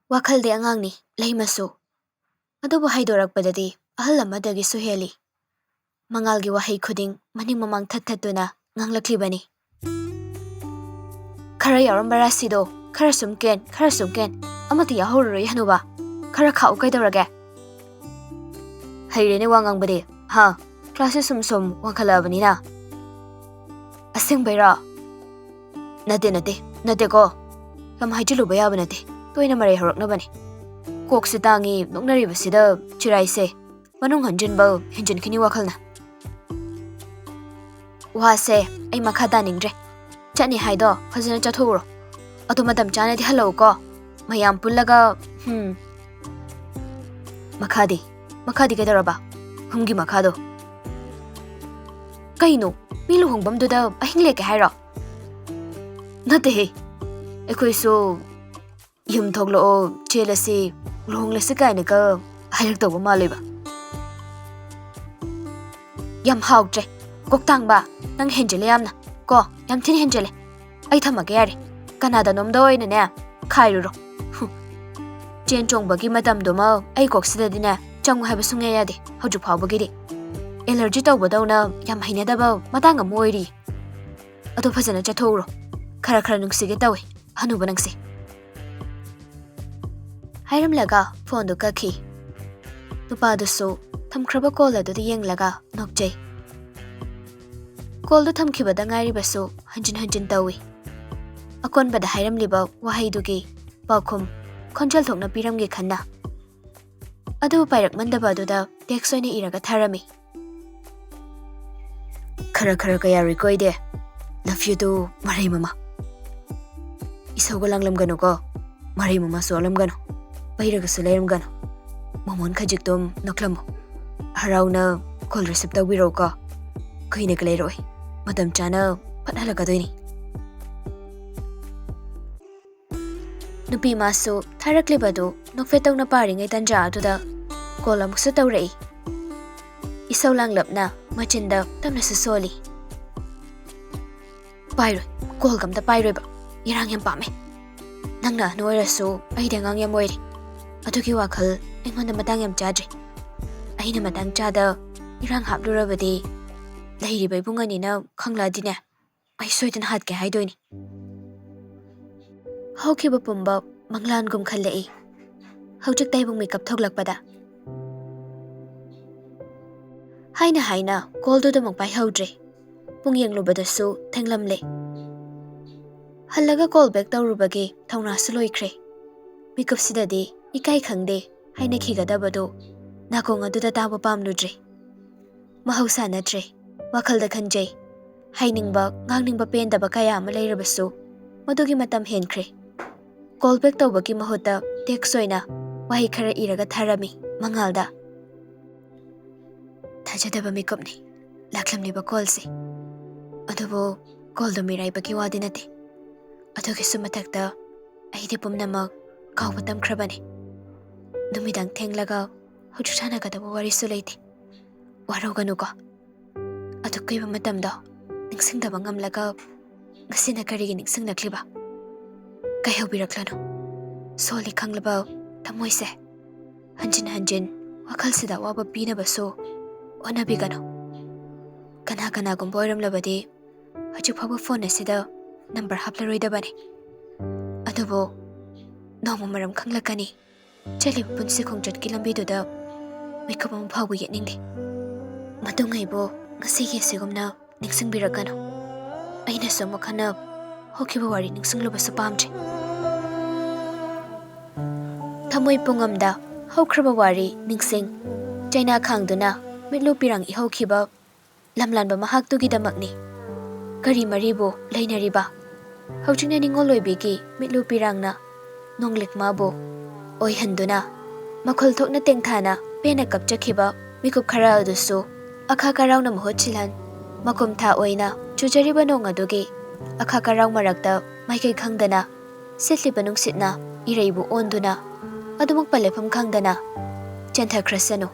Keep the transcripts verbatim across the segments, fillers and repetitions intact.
ꯋꯥꯈꯜꯗꯤ ꯑꯉꯥꯡꯅꯤ, ꯂꯩꯃꯁꯨ꯫ ꯑꯗꯨꯕꯨ ꯍꯥꯏꯗꯣꯔꯛꯄꯗꯗꯤ ꯑꯍꯜ ꯑꯃꯗꯒꯤꯁꯨ ꯍꯦꯜꯂꯤ꯫ ꯃꯉꯥꯜꯒꯤ ꯋꯥꯍꯩ ꯈꯨꯗꯤꯡ ꯃꯅꯤꯡ ꯃꯃꯥꯡ ꯊꯠ ꯊꯠꯇꯨꯅ ꯉꯥꯡꯂꯛꯂꯤꯕꯅꯤ꯫ "ꯈꯔ ꯌꯥꯎꯔꯝꯕ ꯔꯥꯁꯤꯗꯣ ꯈꯔ ꯁꯨꯝ ꯀꯦꯟ, ꯈꯔ ꯁꯨꯝ ꯀꯦꯟ, ꯑꯃꯠꯇ ꯌꯥꯎꯍꯧꯔꯔꯣꯏ ꯍꯅꯨꯕ꯫ ꯈꯔ ꯈꯥꯛꯎ ꯀꯩꯗꯧꯔꯒꯦ?" ꯍꯩꯔꯦꯅꯦ ꯋꯥ ꯉꯥꯡꯕꯗꯤ, ꯍꯥ? ꯀ꯭ꯂꯥꯁꯁꯦ ꯁꯨꯝ ꯁꯨꯝ ꯋꯥꯡꯈꯠꯂꯛꯑꯕꯅꯤꯅ꯫ ꯑꯁꯦꯡꯕꯩꯔꯣ? ꯅꯠꯇꯦ, ꯅꯠꯇꯦ, ꯅꯠꯇꯦꯀꯣ꯫ ꯌꯥꯝ ꯍꯥꯏꯖꯤꯜꯂꯨꯕ ꯌꯥꯕ ꯅꯠꯇꯦ꯫ ꯇꯣꯏꯅ ꯃꯔꯩ ꯍꯧꯔꯛꯅꯕꯅꯤ꯫ ꯀꯣꯛꯁꯦ ꯇꯥꯡꯉꯤ, ꯅꯣꯛꯅꯔꯤꯕꯁꯤꯗ ꯆꯤꯔꯥꯏꯁꯦ꯫ ꯃꯅꯨꯡ ꯍꯟꯖꯤꯟꯕ ꯍꯦꯟꯖꯤꯟꯈꯤꯅꯤ ꯋꯥꯈꯜꯅ꯫ ꯋꯥꯁꯦ ꯑꯩ ꯃꯈꯥ ꯇꯥꯅꯤꯡꯗ꯭ꯔꯦ꯫ ꯆꯠꯅꯤ ꯍꯥꯏꯗꯣ ꯐꯖꯅ ꯆꯠꯊꯣꯛꯎꯔꯣ꯫ ꯑꯗꯣ ꯃꯇꯝ ꯆꯥꯅꯗꯤ ꯍꯜꯂꯛꯎꯀꯣ꯫ ꯃꯌꯥꯝ ꯄꯨꯜꯂꯒ, ꯍꯝ꯫ ꯃꯈꯥꯗꯤ? ꯃꯈꯥꯗꯤ ꯀꯩꯗꯧꯔꯕ? ꯍꯨꯝꯒꯤ ꯃꯈꯥꯗꯣ꯫ ꯀꯩꯅꯣ? ꯃꯤ ꯂꯨꯍꯣꯡꯐꯝꯗꯨꯗ ꯑꯍꯤꯡ ꯂꯦꯛꯀꯦ ꯍꯥꯏꯔꯣ? ꯅꯠꯇꯦꯍꯦ꯫ ꯑꯩꯈꯣꯏꯁꯨ ꯌꯨꯝ ꯊꯣꯛꯂꯛꯑꯣ, ꯆꯦꯜꯂꯁꯤ, ꯂꯨꯍꯣꯡꯂꯁꯤ ꯀꯥꯏꯅꯒ ꯍꯥꯏꯔꯛꯇꯧꯕ ꯃꯥꯜꯂꯦꯕ꯫ ꯌꯥꯝ ꯍꯥꯎꯇ꯭ꯔꯦ꯫ ꯀꯣꯛꯇꯥꯡꯕ, ꯅꯪ ꯍꯦꯟꯖꯤꯜꯂꯦ ꯌꯥꯝꯅ꯫ ꯀꯣ, ꯌꯥꯝ ꯊꯤꯅ ꯍꯦꯟꯖꯤꯜꯂꯦ꯫ ꯑꯩ ꯊꯝꯃꯒꯦ ꯌꯥꯔꯦ꯫ ꯀꯅꯥꯗꯅꯣꯝꯗ ꯑꯣꯏꯅꯅꯦ, ꯈꯥꯏꯔꯨꯔꯣ꯫ ꯍꯨꯝ꯫ ꯆꯦꯟ ꯆꯣꯡꯕꯒꯤ ꯃꯇꯝꯗꯨꯃ ꯑꯩ ꯀꯣꯛꯁꯤꯗꯗꯤꯅꯦ, ꯆꯪꯉꯨ ꯍꯥꯏꯕ ꯁꯨꯡꯌꯥ ꯌꯥꯗꯦ, ꯍꯧꯖꯤꯛ ꯐꯥꯎꯕꯒꯤꯗꯤ꯫ ꯑꯦꯂꯔꯖꯤ ꯇꯧꯕꯗꯧꯅ ꯌꯥꯝ ꯍꯩꯅꯗꯕ ꯃꯇꯥꯡ ꯑꯃ ꯑꯣꯏꯔꯤ꯫ ꯑꯗꯣ ꯐꯖꯅ ꯆꯠꯊꯣꯛꯎꯔꯣ꯫ ꯈꯔ ꯈꯔ ꯅꯨꯡꯁꯤꯒꯦ ꯇꯧꯋꯦ, ꯍꯅꯨꯕ ꯅꯪꯁꯦ꯫ ꯍꯥꯏꯔꯝꯂꯒ ꯐꯣꯟꯗꯨ ꯀꯛꯈꯤ꯫ ꯅꯨꯄꯥꯗꯨꯁꯨ ꯊꯝꯈ꯭ꯔꯕ ꯀꯣꯜ ꯑꯗꯨꯗ ꯌꯦꯡꯂꯒ ꯅꯣꯛꯆꯩ꯫ ꯀꯣꯜꯗꯨ ꯊꯝꯈꯤꯕꯗ ꯉꯥꯏꯔꯤꯕꯁꯨ ꯍꯟꯖꯤꯟ ꯍꯟꯖꯤꯟ ꯇꯧꯏ꯫ ꯑꯀꯣꯟꯕꯗ ꯍꯥꯏꯔꯝꯂꯤꯕ ꯋꯥꯍꯩꯗꯨꯒꯤ ꯄꯥꯎꯈꯨꯝ ꯈꯣꯟꯖꯦꯜ ꯊꯣꯛꯅ ꯄꯤꯔꯝꯒꯦ ꯈꯟꯅ꯫ ꯑꯗꯨꯕꯨ ꯄꯥꯏꯔꯛꯃꯟꯗꯕ ꯑꯗꯨꯗ ꯇꯦꯛꯁ ꯑꯣꯏꯅ ꯏꯔꯒ ꯊꯥꯔꯝꯃꯤ꯫ "ꯈꯔ ꯈꯔ ꯀꯌꯥ ꯔꯤꯀꯣꯏꯗꯦ꯫ Love you too, ꯃꯔꯩ ꯃꯃꯥ꯫ ꯏꯁꯧꯒ ꯂꯥꯡꯂꯝꯒꯅꯨꯀꯣ, ꯃꯔꯩ ꯃꯃꯥ ꯆꯣꯛꯂꯝꯒꯅꯨ, ꯄꯩꯔꯒꯁꯨ ꯂꯩꯔꯝꯒꯅꯨ꯫ ꯃꯃꯣꯟ ꯈꯖꯤꯛꯇꯨꯝ ꯅꯣꯛꯂꯝꯃꯨ꯫ ꯍꯔꯥꯎꯅ ꯀꯣꯜ ꯔꯤꯁꯤꯞ ꯇꯧꯕꯤꯔꯛꯎꯀꯣ꯫ ꯀꯨꯏꯅꯒ ꯂꯩꯔꯛꯑꯣꯏ, ꯃꯇꯝ ꯆꯥꯅ ꯐꯠ ꯍꯜꯂꯛꯀꯗꯣꯏꯅꯤ꯫" ꯅꯨꯄꯤ ꯃꯥꯁꯨ ꯊꯥꯔꯛꯂꯤꯕꯗꯨ ꯅꯣꯛꯐꯦꯠ ꯇꯧꯅ ꯄꯥꯔꯤꯉꯩ ꯇꯟꯖꯥ ꯑꯗꯨꯗ ꯀꯣꯜ ꯑꯃꯨꯛꯁꯨ ꯇꯧꯔꯛꯏ꯫ ꯏꯁꯧ ꯂꯥꯡꯂꯞꯅ ꯃꯆꯤꯟꯗ ꯇꯞꯅꯁꯨ ꯁꯣꯜꯂꯤ꯫ "ꯄꯥꯏꯔꯣꯏ, ꯀꯣꯜꯒ ꯑꯝꯇ ꯄꯥꯏꯔꯣꯏꯕ꯫ ꯏꯔꯥꯡ ꯌꯥꯝ ꯄꯥꯝꯃꯦ꯫" ꯅꯪꯅ ꯑꯍꯟ ꯑꯣꯏꯔꯁꯨ ꯑꯩꯗꯤ ꯑꯉꯥꯡ ꯌꯥꯝ ꯑꯣꯏꯔꯤ꯫ ꯑꯗꯨꯒꯤ ꯋꯥꯈꯜ ꯑꯩꯉꯣꯟꯗ ꯃꯇꯥꯡ ꯌꯥꯝ ꯆꯥꯗ꯭ꯔꯤ꯫ ꯑꯩꯅ ꯃꯇꯥꯡ ꯆꯥꯗ ꯏꯔꯥꯡ ꯍꯥꯞꯂꯨꯔꯕꯗꯤ ꯂꯩꯔꯤꯕ ꯏꯕꯨꯡ ꯑꯅꯤꯅ ꯈꯪꯂꯛꯑꯗꯤꯅꯦ, ꯑꯩ ꯁꯣꯏꯗꯅ ꯍꯥꯠꯀꯦ ꯍꯥꯏꯗꯣꯏꯅꯤ꯫ ꯍꯧꯈꯤꯕ ꯄꯨꯝꯕ ꯃꯪꯂꯥꯟꯒꯨꯝ ꯈꯜꯂꯛꯏ꯫ ꯍꯧꯖꯤꯛꯇ ꯏꯕꯨꯡ ꯃꯤꯀꯞ ꯊꯣꯛꯂꯛꯄꯗ꯫ ꯍꯥꯏꯅ ꯍꯥꯏꯅ ꯀꯣꯜꯗꯨꯗꯃꯛ ꯄꯥꯏꯍꯧꯗ꯭ꯔꯦ꯫ ꯄꯨꯡ ꯌꯦꯡꯂꯨꯕꯗꯁꯨ ꯊꯦꯡꯂꯝꯂꯦ꯫ ꯍꯜꯂꯒ ꯀꯣꯜ ꯕꯦꯛ ꯇꯧꯔꯨꯕꯒꯤ ꯊꯧꯅꯥꯁꯨ ꯂꯣꯏꯈ꯭ꯔꯦ꯫ ꯃꯤꯀꯨꯞꯁꯤꯗꯗꯤ ꯏꯀꯥꯏ ꯈꯪꯗꯦ ꯍꯥꯏꯅꯈꯤꯒꯗꯕꯗꯨ ꯅꯥꯀꯣꯡ ꯑꯗꯨꯗ ꯇꯥꯕ ꯄꯥꯝꯂꯨꯗ꯭ꯔꯦ꯫ ꯃꯍꯧꯁꯥ ꯅꯠꯇ꯭ꯔꯦ꯫ ꯋꯥꯈꯜꯗ ꯈꯟꯖꯩ꯫ ꯍꯥꯏꯅꯤꯡꯕ, ꯉꯥꯡꯅꯤꯡꯕ ꯄꯦꯟꯗꯕ ꯀꯌꯥ ꯑꯃ ꯂꯩꯔꯕꯁꯨ ꯃꯗꯨꯒꯤ ꯃꯇꯝ ꯍꯦꯟꯈ꯭ꯔꯦ꯫ ꯀꯣꯜ ꯕꯦꯛ ꯇꯧꯕꯒꯤ ꯃꯍꯨꯠꯇ ꯇꯦꯛꯁ ꯑꯣꯏꯅ ꯋꯥꯍꯩ ꯈꯔ ꯏꯔꯒ ꯊꯥꯔꯝꯃꯤ ꯃꯉꯥꯜꯗ꯫ ꯊꯥꯖꯗꯕ ꯃꯤꯀꯨꯞꯅꯤ ꯂꯥꯛꯂꯝꯂꯤꯕ ꯀꯣꯜꯁꯦ꯫ ꯑꯗꯨꯕꯨ ꯀꯣꯜꯗꯨ ꯃꯤꯔꯥꯏꯕꯒꯤ ꯋꯥꯗꯤ ꯅꯠꯇꯦ꯫ ꯑꯗꯨꯒꯤꯁꯨ ꯃꯊꯛꯇ ꯑꯩꯗꯤ ꯄꯨꯝꯅꯃꯛ ꯀꯥꯎꯕ ꯇꯝꯈ꯭ꯔꯕꯅꯤ꯫ ꯅꯨꯃꯤꯗꯥꯡ ꯊꯦꯡꯂꯒ ꯍꯧꯖꯤꯛ ꯁꯥꯟꯅꯒꯗꯕ ꯋꯥꯔꯤꯁꯨ ꯂꯩꯇꯦ꯫ ꯋꯥꯔꯧꯒꯅꯨꯀꯣ꯫ ꯑꯗꯨ ꯀꯨꯏꯕ ꯃꯇꯝꯗꯣ ꯅꯤꯡꯁꯤꯡꯗꯕ ꯉꯝꯂꯒ ꯉꯁꯤꯅ ꯀꯔꯤꯒꯤ ꯅꯤꯡꯁꯤꯡꯂꯛꯂꯤꯕ? ꯀꯩꯍꯧꯕꯤꯔꯛꯂꯅꯨ꯫ ꯁꯣꯜꯂꯤ ꯈꯪꯂꯕ ꯊꯃꯣꯏꯁꯦ ꯍꯟꯖꯤꯟ ꯍꯟꯖꯤꯟ ꯋꯥꯈꯜꯁꯤꯗ ꯑꯋꯥꯕ ꯄꯤꯅꯕꯁꯨ ꯍꯣꯠꯅꯕꯤꯒꯅꯨ꯫ ꯀꯅꯥ ꯀꯅꯥꯒꯨꯝꯕ ꯑꯣꯏꯔꯝꯂꯕꯗꯤ ꯍꯧꯖꯤꯛ ꯐꯥꯎꯕ ꯐꯣꯟ ꯑꯁꯤꯗ ꯅꯝꯕꯔ ꯍꯥꯞꯂꯔꯣꯏꯗꯕꯅꯤ꯫ ꯑꯗꯨꯕꯨ ꯅꯣꯡꯃ ꯃꯔꯝ ꯈꯪꯂꯛꯀꯅꯤ꯫ ꯆꯠꯂꯤꯕ ꯄꯨꯟꯁꯤ ꯈꯣꯡꯆꯠꯀꯤ ꯂꯝꯕꯤꯗꯨꯗ ꯃꯤꯀꯨꯞ ꯑꯃ ꯐꯥꯎꯕ ꯌꯦꯠꯅꯤꯡꯗꯦ꯫ ꯃꯇꯨꯡꯉꯩꯕꯨ ꯉꯁꯤꯒꯤ ꯑꯁꯤꯒꯨꯝꯅ ꯅꯤꯡꯁꯤꯡꯕꯤꯔꯛꯀꯅꯨ꯫ ꯑꯩꯅꯁꯨ ꯑꯃꯨꯛ ꯍꯟꯅ ꯍꯧꯈꯤꯕ ꯋꯥꯔꯤ ꯅꯤꯡꯁꯤꯡꯂꯨꯕꯁꯨ ꯄꯥꯝꯗ꯭ꯔꯦ꯫ ꯊꯃꯣꯏ ꯄꯨꯡ ꯑꯃꯗ ꯍꯧꯈ꯭ꯔꯕ ꯋꯥꯔꯤ ꯅꯤꯡꯁꯤꯡ꯫ ꯆꯩꯅꯥ ꯈꯥꯡꯗꯨꯅ ꯃꯤꯠꯂꯨ ꯄꯤꯔꯥꯡ ꯏꯍꯧꯈꯤꯕ ꯂꯝꯂꯥꯟꯕ ꯃꯍꯥꯛꯇꯨꯒꯤꯗꯃꯛꯅꯤ꯫ ꯀꯔꯤ ꯃꯔꯤꯕꯨ ꯂꯩꯅꯔꯤꯕ? ꯍꯧꯖꯤꯛꯅ ꯅꯤꯡꯉꯣꯜ ꯑꯣꯏꯕꯤꯒꯤ ꯃꯤꯠꯂꯨ ꯄꯤꯔꯥꯡꯅ ꯅꯣꯡꯂꯤꯛ ꯃꯥꯕꯨ ꯑꯣꯏꯍꯟꯗꯨꯅ ꯃꯈꯨꯜ ꯊꯣꯛꯅ ꯇꯦꯡꯊꯥꯅ ꯄꯦꯟꯅ ꯀꯞꯆꯈꯤꯕ ꯃꯤꯀꯨꯞ ꯈꯔ ꯑꯗꯨꯁꯨ ꯑꯈꯥ ꯀꯔꯥꯎꯅ ꯃꯍꯨꯠ ꯁꯤꯜꯍꯟ ꯃꯀꯨꯝ ꯊꯥ ꯑꯣꯏꯅ ꯆꯨꯖꯔꯤꯕ ꯅꯣꯡ ꯑꯗꯨꯒꯤ ꯑꯈꯥ ꯀꯔꯥꯎ ꯃꯔꯛꯇ ꯃꯥꯏꯀꯩ ꯈꯪꯗꯅ ꯁꯤꯠꯂꯤꯕ ꯅꯨꯡꯁꯤꯠꯅ ꯏꯔꯩꯕꯨ ꯑꯣꯟꯗꯨꯅ ꯑꯗꯨꯃꯛ ꯄꯜꯂꯦꯐꯝ ꯈꯪꯗꯅ ꯆꯦꯟꯊꯈ꯭ꯔꯁꯅꯨ꯫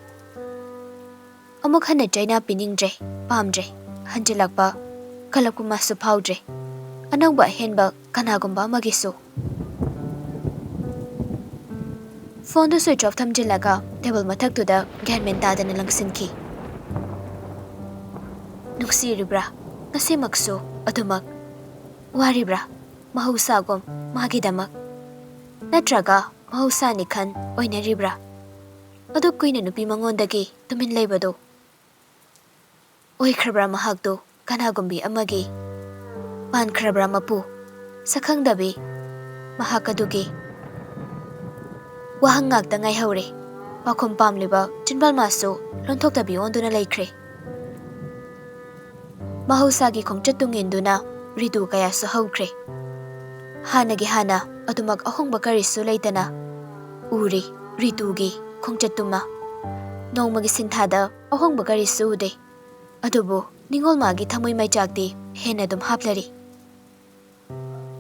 ꯑꯃꯨꯛ ꯍꯟꯅ ꯆꯩꯅꯥ ꯄꯤꯅꯤꯡꯗ꯭ꯔꯦ, ꯄꯥꯝꯗ꯭ꯔꯦ꯫ ꯍꯟꯖꯤꯜꯂꯛꯄ, ꯀꯜꯂꯛꯄ ꯃꯥꯁꯨ ꯐꯥꯎꯗ꯭ꯔꯦ꯫ ꯑꯅꯧꯕ ꯑꯍꯦꯟꯕ ꯀꯅꯥꯒꯨꯝꯕ ꯑꯃꯒꯤꯁꯨ꯫ ꯐꯣꯟꯗꯨ ꯁ꯭ꯋꯤꯆ ꯑꯣꯐ ꯊꯝꯖꯤꯜꯂꯒ ꯇꯦꯕꯜ ꯃꯊꯛꯇꯨꯗ ꯒ꯭ꯌꯥꯟ ꯃꯦꯟ ꯇꯥꯗꯅ ꯂꯪꯁꯤꯟꯈꯤ꯫ ꯅꯨꯡꯁꯤꯔꯤꯕ꯭ꯔꯥ? ꯉꯁꯤꯃꯛꯁꯨ ꯑꯗꯨꯃꯛ ꯋꯥꯔꯤꯕ꯭ꯔꯥ? ꯃꯍꯧꯁꯥꯒꯨꯝ ꯃꯥꯒꯤꯗꯃꯛ? ꯅꯠꯇ꯭ꯔꯒ ꯃꯍꯧꯁꯥꯅꯤ ꯈꯟ ꯑꯣꯏꯅꯔꯤꯕ꯭ꯔꯥ? ꯑꯗꯨꯛ ꯀꯨꯏꯅ ꯅꯨꯄꯤ ꯃꯉꯣꯟꯗꯒꯤ ꯇꯨꯃꯤꯟ ꯂꯩꯕꯗꯨ ꯑꯣꯏꯈ꯭ꯔꯕ꯭ꯔꯥ ꯃꯍꯥꯛꯇꯨ ꯀꯅꯥꯒꯨꯝꯕꯤ ꯑꯃꯒꯤ? ꯄꯥꯟꯈ꯭ꯔꯕ꯭ꯔꯥ ꯃꯄꯨ? ꯁꯛꯈꯪꯗꯕꯤ ꯃꯍꯥꯛ ꯑꯗꯨꯒꯤ? ꯋꯥꯍꯪ ꯉꯥꯛꯇ ꯉꯥꯏꯍꯧꯔꯦ꯫ ꯄꯥꯎꯈꯨꯝ ꯄꯥꯝꯂꯤꯕ ꯆꯤꯟꯕꯥꯜ ꯃꯥꯁꯨ ꯂꯣꯟꯊꯣꯛꯇꯕꯤ ꯑꯣꯟꯗꯨꯅ ꯂꯩꯈ꯭ꯔꯦ꯫ ꯃꯍꯧꯁꯥꯒꯤ ꯈꯣꯡꯆꯠ ꯇꯨꯡꯏꯟꯗꯨꯅ ꯔꯤꯇꯨ ꯀꯌꯥꯁꯨ ꯍꯧꯈ꯭ꯔꯦ꯫ ꯍꯥꯟꯅꯒꯤ ꯍꯥꯟꯅ ꯑꯗꯨꯃꯛ ꯑꯍꯣꯡꯕ ꯀꯔꯤꯁꯨ ꯂꯩꯇꯅ ꯎꯔꯤ ꯔꯤꯇꯨꯒꯤ ꯈꯣꯡꯆꯠꯇꯨꯃ꯫ ꯅꯣꯡꯃꯒꯤ ꯁꯤꯟꯊꯥꯗ ꯑꯍꯣꯡꯕ ꯀꯔꯤꯁꯨ ꯎꯗꯦ꯫ ꯑꯗꯨꯕꯨ ꯅꯤꯡꯉꯣꯜ ꯃꯥꯒꯤ ꯊꯃꯣꯏ ꯃꯩꯆꯥꯛꯇꯤ ꯍꯦꯟꯅ ꯑꯗꯨꯝ ꯍꯥꯞꯂꯔꯤ꯫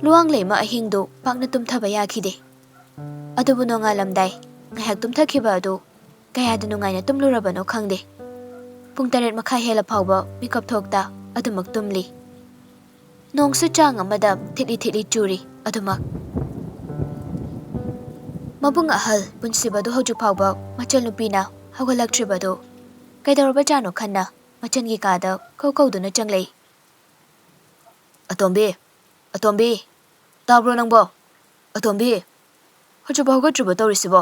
ꯂꯨꯋꯥꯡꯂꯩꯃ ꯑꯍꯤꯡꯗꯨ ꯄꯥꯛꯅ ꯇꯨꯝꯊꯕ ꯌꯥꯈꯤꯗꯦ꯫ ꯑꯗꯨꯕꯨ ꯅꯣꯡꯉꯥꯜꯂꯝꯗꯥꯏ ꯉꯥꯏꯍꯥꯛ ꯇꯨꯝꯊꯈꯤꯕ ꯑꯗꯨ ꯀꯌꯥꯗ ꯅꯨꯡꯉꯥꯏꯅ ꯇꯨꯝꯂꯨꯔꯕꯅꯣ ꯈꯪꯗꯦ꯫ ꯄꯨꯡ ꯇꯔꯦꯠ ꯃꯈꯥꯏ ꯍꯦꯜꯂ ꯐꯥꯎꯕ ꯃꯤꯀꯞ ꯊꯣꯛꯇ ꯑꯗꯨꯃꯛ ꯇꯨꯝꯂꯤ꯫ ꯅꯣꯡꯁꯨ ꯆꯥꯡ ꯑꯃꯗ ꯊꯤꯠꯂꯤ ꯊꯤꯠꯂꯤ ꯆꯨꯔꯤ ꯑꯗꯨꯃꯛ꯫ ꯃꯕꯨꯡ ꯑꯍꯜ ꯄꯨꯟꯁꯤꯕꯗꯨ ꯍꯧꯖꯤꯛ ꯐꯥꯎꯕ ꯃꯆꯜꯅꯨꯄꯤꯅ ꯍꯧꯒꯠꯂꯛꯇ꯭ꯔꯤꯕꯗꯨ ꯀꯩꯗꯧꯔꯕꯖꯥꯠꯅꯣ ꯈꯟꯅ ꯃꯆꯟꯒꯤ ꯀꯥꯗ ꯀꯧ ꯀꯧꯗꯨꯅ ꯆꯪꯂꯛꯏ꯫ "ꯑꯇꯣꯝꯕꯤ, ꯑꯇꯣꯝꯕꯤ, ꯇꯥꯕ꯭ꯔꯣ ꯅꯪꯕꯣ? ꯑꯇꯣꯝꯕꯤ, ꯍꯧꯖꯤꯛꯐꯥꯎ ꯍꯧꯒꯠꯇ꯭ꯔꯤꯕꯣ ꯇꯧꯔꯤꯁꯤꯕꯣ?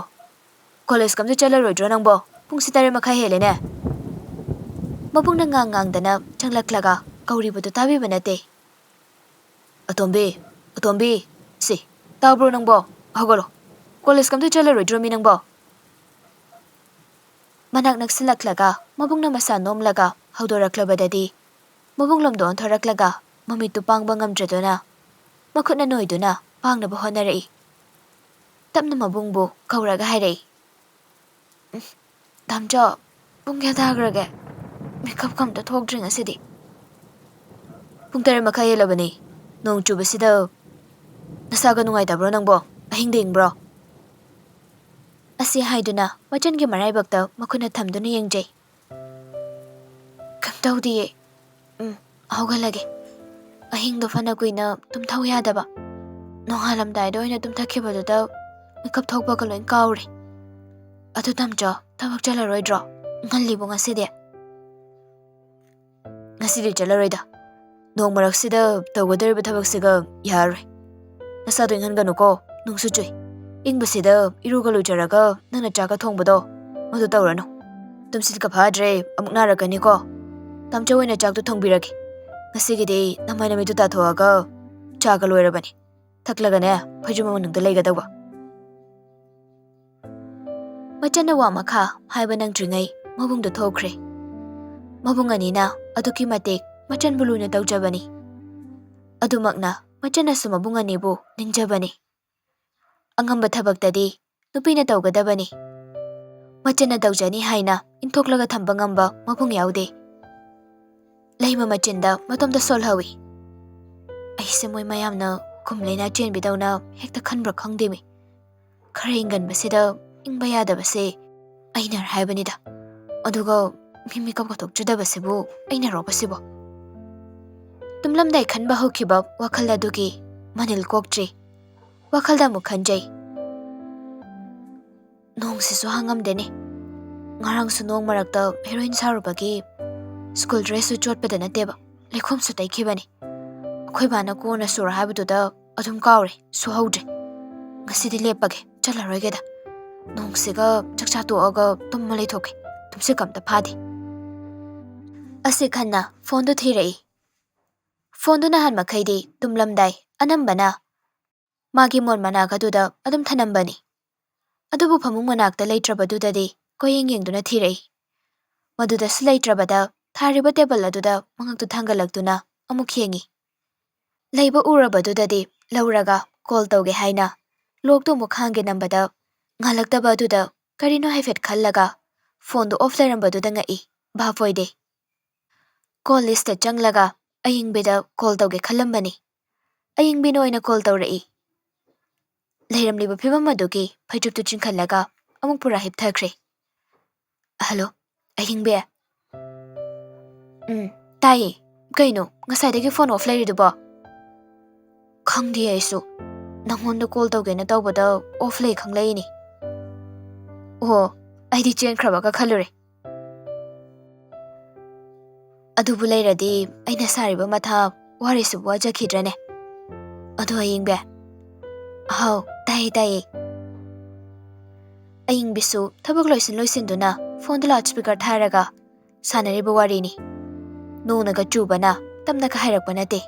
ꯀꯣꯂꯦꯖ ꯀꯝꯇ ꯆꯠꯂꯔꯣꯏꯗ꯭ꯔꯣ ꯅꯪꯕꯣ? ꯄꯨꯡꯁꯤ ꯇꯔꯦꯠ ꯃꯈꯥꯏ ꯍꯦꯜꯂꯦꯅꯦ꯫" ꯃꯕꯨꯡꯅ ꯉꯥꯡ ꯉꯥꯡꯗꯅ ꯆꯪꯂꯛꯂꯒ ꯀꯧꯔꯤꯕꯗꯨ ꯇꯥꯕꯤꯕ ꯅꯠꯇꯦ꯫ "ꯑꯇꯣꯝꯕꯤ, ꯑꯇꯣꯝꯕꯤ, ꯁꯤ, ꯇꯥꯕ꯭ꯔꯣ ꯅꯪꯕꯣ? ꯍꯧꯒꯠꯂꯣ꯫ ꯀꯣꯂꯦꯖ ꯀꯝꯇ ꯆꯠꯂꯔꯣꯏꯗ꯭ꯔꯣ ꯃꯤ ꯅꯪꯕꯣ?" ꯃꯅꯥꯛ ꯅꯛꯁꯤꯜꯂꯛꯂꯒ ꯃꯕꯨꯡꯅ ꯃꯁꯥ ꯅꯣꯝꯂꯒ ꯍꯧꯗꯣꯔꯛꯂꯕꯗꯗꯤ, ꯃꯕꯨꯡꯂꯣꯝꯗ ꯑꯣꯟꯊꯣꯔꯛꯂꯒ ꯃꯃꯤꯠꯇꯨ ꯄꯥꯡꯕ ꯉꯝꯗ꯭ꯔꯗꯨꯅ ꯃꯈꯨꯠꯅ ꯅꯣꯏꯗꯨꯅ ꯄꯥꯡꯅꯕ ꯍꯣꯠꯅꯔꯛꯏ꯫ ꯇꯞꯅ ꯃꯕꯨꯡꯕꯨ ꯀꯧꯔꯒ ꯍꯥꯏꯔꯛꯏ, "ꯎꯝ, ꯗꯥꯝꯆꯥ, ꯄꯨꯡ ꯀꯌꯥ ꯇꯥꯈ꯭ꯔꯒꯦ? ꯃꯤꯀꯞꯀ ꯑꯝꯇ ꯊꯣꯛꯇ꯭ꯔꯤ ꯉꯁꯤꯗꯤ꯫" "ꯄꯨꯡ ꯇꯔꯦꯠ ꯃꯈꯥꯏ ꯍꯦꯜꯂꯕꯅꯤ꯫ ꯅꯣꯡ ꯆꯨꯕꯁꯤꯗ ꯅꯁꯥꯒ ꯅꯨꯡꯉꯥꯏꯇꯕ꯭ꯔꯣ ꯅꯪꯕꯣ? ꯑꯍꯤꯡꯗ ꯏꯪꯕ꯭ꯔꯣ?" ꯑꯁꯤ ꯍꯥꯏꯗꯨꯅ ꯃꯆꯟꯒꯤ ꯃꯔꯥꯏꯕꯛꯇ ꯃꯈꯨꯠꯅ ꯊꯝꯗꯨꯅ ꯌꯦꯡꯖꯩ꯫ "ꯀꯩꯝ ꯇꯧꯗꯤꯌꯦ꯫ ꯎꯝ, ꯍꯧꯒꯠꯂꯒꯦ꯫ ꯑꯍꯤꯡꯗꯣ ꯐꯅ ꯀꯨꯏꯅ ꯇꯨꯝꯊꯧ ꯌꯥꯗꯕ꯫ ꯅꯣꯡꯉꯥꯜꯂꯝꯗꯥꯏꯗ ꯑꯣꯏꯅ ꯇꯨꯝꯊꯈꯤꯕꯗꯨꯗ ꯃꯤꯀꯞ ꯊꯣꯛꯄꯒ ꯂꯣꯏ ꯀꯥꯎꯔꯦ꯫ ꯑꯗꯨ ꯇꯝꯆꯧ, ꯊꯕꯛ ꯆꯠꯂꯔꯣꯏꯗ꯭ꯔꯣ? ꯉꯜꯂꯤꯕꯣ ꯉꯁꯤꯗꯤ? "ꯉꯁꯤꯗꯤ ꯆꯠꯂꯔꯣꯏꯗ꯫ ꯅꯣꯡ ꯃꯔꯛꯁꯤꯗ ꯇꯧꯒꯗꯧꯔꯤꯕ ꯊꯕꯛꯁꯤꯒ ꯌꯥꯔꯣꯏ꯫ ꯅꯁꯥꯗꯣ ꯏꯪꯍꯟꯒꯅꯨꯀꯣ, ꯅꯣꯡꯁꯨ ꯆꯨꯏ꯫ ꯏꯪꯕꯁꯤꯗ ꯏꯔꯨꯒ ꯂꯨꯖꯔꯒ ꯅꯪꯅ ꯆꯥꯛꯀ ꯊꯣꯡꯕꯗꯣ, ꯃꯗꯨ ꯇꯧꯔꯅꯨ꯫ ꯇꯨꯝꯁꯤꯠꯀ ꯐꯥꯗ꯭ꯔꯦ, ꯑꯃꯨꯛ ꯅꯥꯔꯛꯀꯅꯤꯀꯣ꯫ ꯇꯥꯝꯆꯧ ꯑꯣꯏꯅ ꯆꯥꯛꯇꯣ ꯊꯣꯡꯕꯤꯔꯒꯦ꯫ ꯉꯁꯤꯒꯤꯗꯤ ꯅꯃꯥꯏ ꯅꯃꯤꯠꯇꯨ ꯇꯥꯊꯣꯛꯑꯒ ꯆꯥꯒ ꯂꯣꯏꯔꯕꯅꯤ꯫ ꯊꯛꯂꯒꯅꯦ, ꯐꯩꯖꯨꯞ ꯃꯅꯨꯡꯗ ꯂꯩꯒꯗꯧꯕ"꯫ ꯃꯆꯟꯅ ꯋꯥ ꯃꯈꯥ ꯍꯥꯏꯕ ꯅꯪꯗ꯭ꯔꯤꯉꯩ ꯃꯕꯨꯡꯗꯣ ꯊꯣꯛꯈ꯭ꯔꯦ꯫ ꯃꯕꯨꯡ ꯑꯅꯤꯅ ꯑꯗꯨꯛꯀꯤ ꯃꯇꯤꯛ ꯃꯆꯟꯕꯨ ꯂꯨꯅ ꯇꯧꯖꯕꯅꯤ꯫ ꯑꯗꯨꯃꯛꯅ ꯃꯆꯟꯅꯁꯨ ꯃꯕꯨꯡ ꯑꯅꯤꯕꯨ ꯅꯤꯡꯖꯕꯅꯤ꯫ ꯑꯉꯝꯕ ꯊꯕꯛꯇꯗꯤ ꯅꯨꯄꯤꯅ ꯇꯧꯒꯗꯕꯅꯤ꯫ ꯃꯆꯟꯅ ꯇꯧꯖꯅꯤ ꯍꯥꯏꯅ ꯏꯟꯊꯣꯛꯂꯒ ꯊꯝꯕ ꯉꯝꯕ ꯃꯕꯨꯡ ꯌꯥꯎꯗꯦ꯫ ꯂꯩꯃ ꯃꯆꯤꯟꯗ ꯃꯇꯣꯝꯇ ꯁꯣꯜꯍꯧꯏ꯫ ꯑꯩꯁꯦ ꯃꯣꯏ ꯃꯌꯥꯝꯅ ꯈꯨꯝ ꯂꯩꯅ ꯆꯦꯟꯕꯤꯗꯧꯅ ꯍꯦꯛꯇ ꯈꯟꯕ꯭ꯔꯥ ꯈꯪꯗꯦꯃꯤ꯫ ꯈꯔ ꯏꯪꯒꯟꯕꯁꯤꯗ ꯏꯪꯕ ꯌꯥꯗꯕꯁꯦ ꯑꯩꯅ ꯍꯥꯏꯕꯅꯤꯗ꯫ ꯑꯗꯨꯒ ꯃꯤ ꯃꯤꯀꯞ ꯀꯊꯣꯛꯆꯗꯕꯁꯤꯕꯨ ꯑꯩꯅꯔꯣꯕ ꯁꯤꯕꯣ? ꯇꯨꯝꯂꯝꯗꯥꯏ ꯈꯟꯕ ꯍꯧꯈꯤꯕ ꯋꯥꯈꯜ ꯑꯗꯨꯒꯤ ꯃꯅꯤꯜ ꯀꯣꯛꯇ꯭ꯔꯤ꯫ ꯋꯥꯈꯜꯗ ꯑꯃꯨꯛ ꯈꯟꯖꯩ꯫ ꯅꯣꯡꯁꯤꯁꯨ ꯍꯥꯡꯉꯝꯗꯦꯅꯦ꯫ ꯉꯔꯥꯡꯁꯨ ꯅꯣꯡ ꯃꯔꯛꯇ ꯍꯦꯔꯣꯏꯟ ꯁꯥꯔꯨꯕꯒꯤ ꯁ꯭ꯀꯨꯜ ꯗ꯭ꯔꯦꯁꯁꯨ ꯆꯣꯠꯄꯗ ꯅꯠꯇꯦꯕ, ꯂꯩꯈꯣꯝꯁꯨ ꯇꯩꯈꯤꯕꯅꯤ꯫ ꯑꯩꯈꯣꯏ ꯕꯥꯅ ꯀꯣꯟꯅ ꯁꯨꯔꯣ ꯍꯥꯏꯕꯗꯨꯗ ꯑꯗꯨꯝ ꯀꯥꯎꯔꯦ, ꯁꯨꯍꯧꯗ꯭ꯔꯦ꯫ ꯉꯁꯤꯗꯤ ꯂꯦꯞꯄꯒꯦ, ꯆꯠꯂꯔꯣꯏꯒꯦꯗ꯫ ꯅꯣꯡꯁꯤꯒ ꯆꯥꯛꯆꯥ ꯇꯣꯛꯑꯒ ꯇꯨꯝꯃ ꯂꯩꯊꯣꯛꯀꯦ, ꯇꯨꯝꯁꯤꯠꯀ ꯑꯝꯇ ꯐꯥꯗꯦ꯫ ꯑꯁꯤ ꯈꯟꯅ ꯐꯣꯟꯗꯨ ꯊꯤꯔꯛꯏ꯫ ꯐꯣꯟꯗꯨ ꯅꯍꯥꯟ ꯃꯈꯩꯗꯤ ꯇꯨꯝꯂꯝꯗꯥꯏ ꯑꯅꯝꯕꯅ ꯃꯥꯒꯤ ꯃꯣꯟ ꯃꯅꯥꯛ ꯑꯗꯨꯗ ꯑꯗꯨꯝ ꯊꯅꯝꯕꯅꯤ꯫ ꯑꯗꯨꯕꯨ ꯐꯃꯨꯡ ꯃꯅꯥꯛꯇ ꯂꯩꯇ꯭ꯔꯕꯗꯨꯗꯗꯤ ꯀꯣꯏꯌꯦꯡ ꯌꯦꯡꯗꯨꯅ ꯊꯤꯔꯛꯏ꯫ ꯃꯗꯨꯗꯁꯨ ꯂꯩꯇ꯭ꯔꯕꯗ ꯊꯥꯔꯤꯕ ꯇꯦꯕꯜ ꯑꯗꯨꯗ ꯃꯉꯛꯇꯨ ꯊꯥꯡꯒꯠꯂꯛꯇꯨꯅ ꯑꯃꯨꯛ ꯌꯦꯡꯉꯤ꯫ ꯂꯩꯕ ꯎꯔꯕꯗꯨꯗꯗꯤ ꯂꯧꯔꯒ ꯀꯣꯜ ꯇꯧꯒꯦ ꯍꯥꯏꯅ ꯂꯣꯛꯇꯨ ꯑꯃꯨꯛ ꯍꯥꯡꯒꯦ ꯅꯝꯕꯗ ꯉꯥꯜꯂꯛꯇꯕ ꯑꯗꯨꯗ ꯀꯔꯤꯅꯣ ꯍꯥꯏꯐꯦꯠ ꯈꯜꯂꯒ ꯐꯣꯟꯗꯨ ꯑꯣꯐ ꯂꯩꯔꯝꯕꯗꯨꯗ ꯉꯛꯏ꯫ ꯚꯥꯞ ꯑꯣꯏꯗꯦ꯫ ꯀꯣꯜ ꯂꯤꯁꯇ ꯆꯪꯂꯒ ꯑꯌꯤꯡꯕꯤꯗ ꯀꯣꯜ ꯇꯧꯒꯦ ꯈꯜꯂꯝꯕꯅꯤ꯫ ꯑꯌꯤꯡꯕꯤꯅ ꯑꯣꯏꯅ ꯀꯣꯜ ꯇꯧꯔꯛꯏ꯫ ꯂꯩꯔꯝꯂꯤꯕ ꯐꯤꯕꯝ ꯑꯗꯨꯒꯤ ꯐꯩꯖꯨꯞꯇꯨ ꯆꯤꯡꯈꯠꯂꯒ ꯑꯃꯨꯛ ꯄꯨꯔꯥ ꯍꯤꯞꯊꯈ꯭ꯔꯦ꯫ "ꯍꯜꯂꯣ, ꯑꯍꯤꯡꯕꯤ?" "ꯎꯝ, ꯇꯥꯏꯌꯦ꯫ ꯀꯩꯅꯣ, ꯉꯁꯥꯏꯗꯒꯤ ꯐꯣꯟ ꯑꯣꯐ ꯂꯩꯔꯤꯗꯨꯕꯣ?" "ꯈꯪꯗꯦ ꯑꯩꯁꯨ꯫ ꯅꯪꯉꯣꯟꯗ ꯀꯣꯜ ꯇꯧꯒꯦꯅ ꯇꯧꯕꯗ ꯑꯣꯐ ꯂꯩ ꯈꯪꯂꯛꯏꯅꯦ꯫ ꯑꯣ, ꯑꯩꯗꯤ ꯆꯦꯟꯈ꯭ꯔꯕꯒ ꯈꯜꯂꯨꯔꯦ꯫ ꯑꯗꯨꯕꯨ ꯂꯩꯔꯗꯤ ꯑꯩꯅ ꯁꯥꯔꯤꯕ ꯃꯊꯥ ꯋꯥꯔꯤꯁꯤꯕꯨ ꯋꯥꯖꯈꯤꯗ꯭ꯔꯅꯦ? ꯑꯗꯣ ꯑꯌꯤꯡꯕꯤ꯫ ꯍꯥꯎ, ꯇꯥꯏꯌꯦ, ꯇꯥꯏꯌꯦ꯫ ꯑꯌꯤꯡꯕꯤꯁꯨ ꯊꯕꯛ ꯂꯣꯏꯁꯤꯟ ꯂꯣꯏꯁꯤꯟꯗꯨꯅ ꯐꯣꯟꯗ ꯂꯥꯎꯠ ꯁ꯭ꯄꯤꯀꯔ ꯊꯥꯔꯒ ꯁꯥꯟꯅꯔꯤꯕ ꯋꯥꯔꯤꯅꯤ꯫ ꯅꯣꯡꯅꯒ ꯆꯨꯕꯅ ꯇꯞꯅꯒ ꯍꯥꯏꯔꯛꯄ ꯅꯠꯇꯦ꯫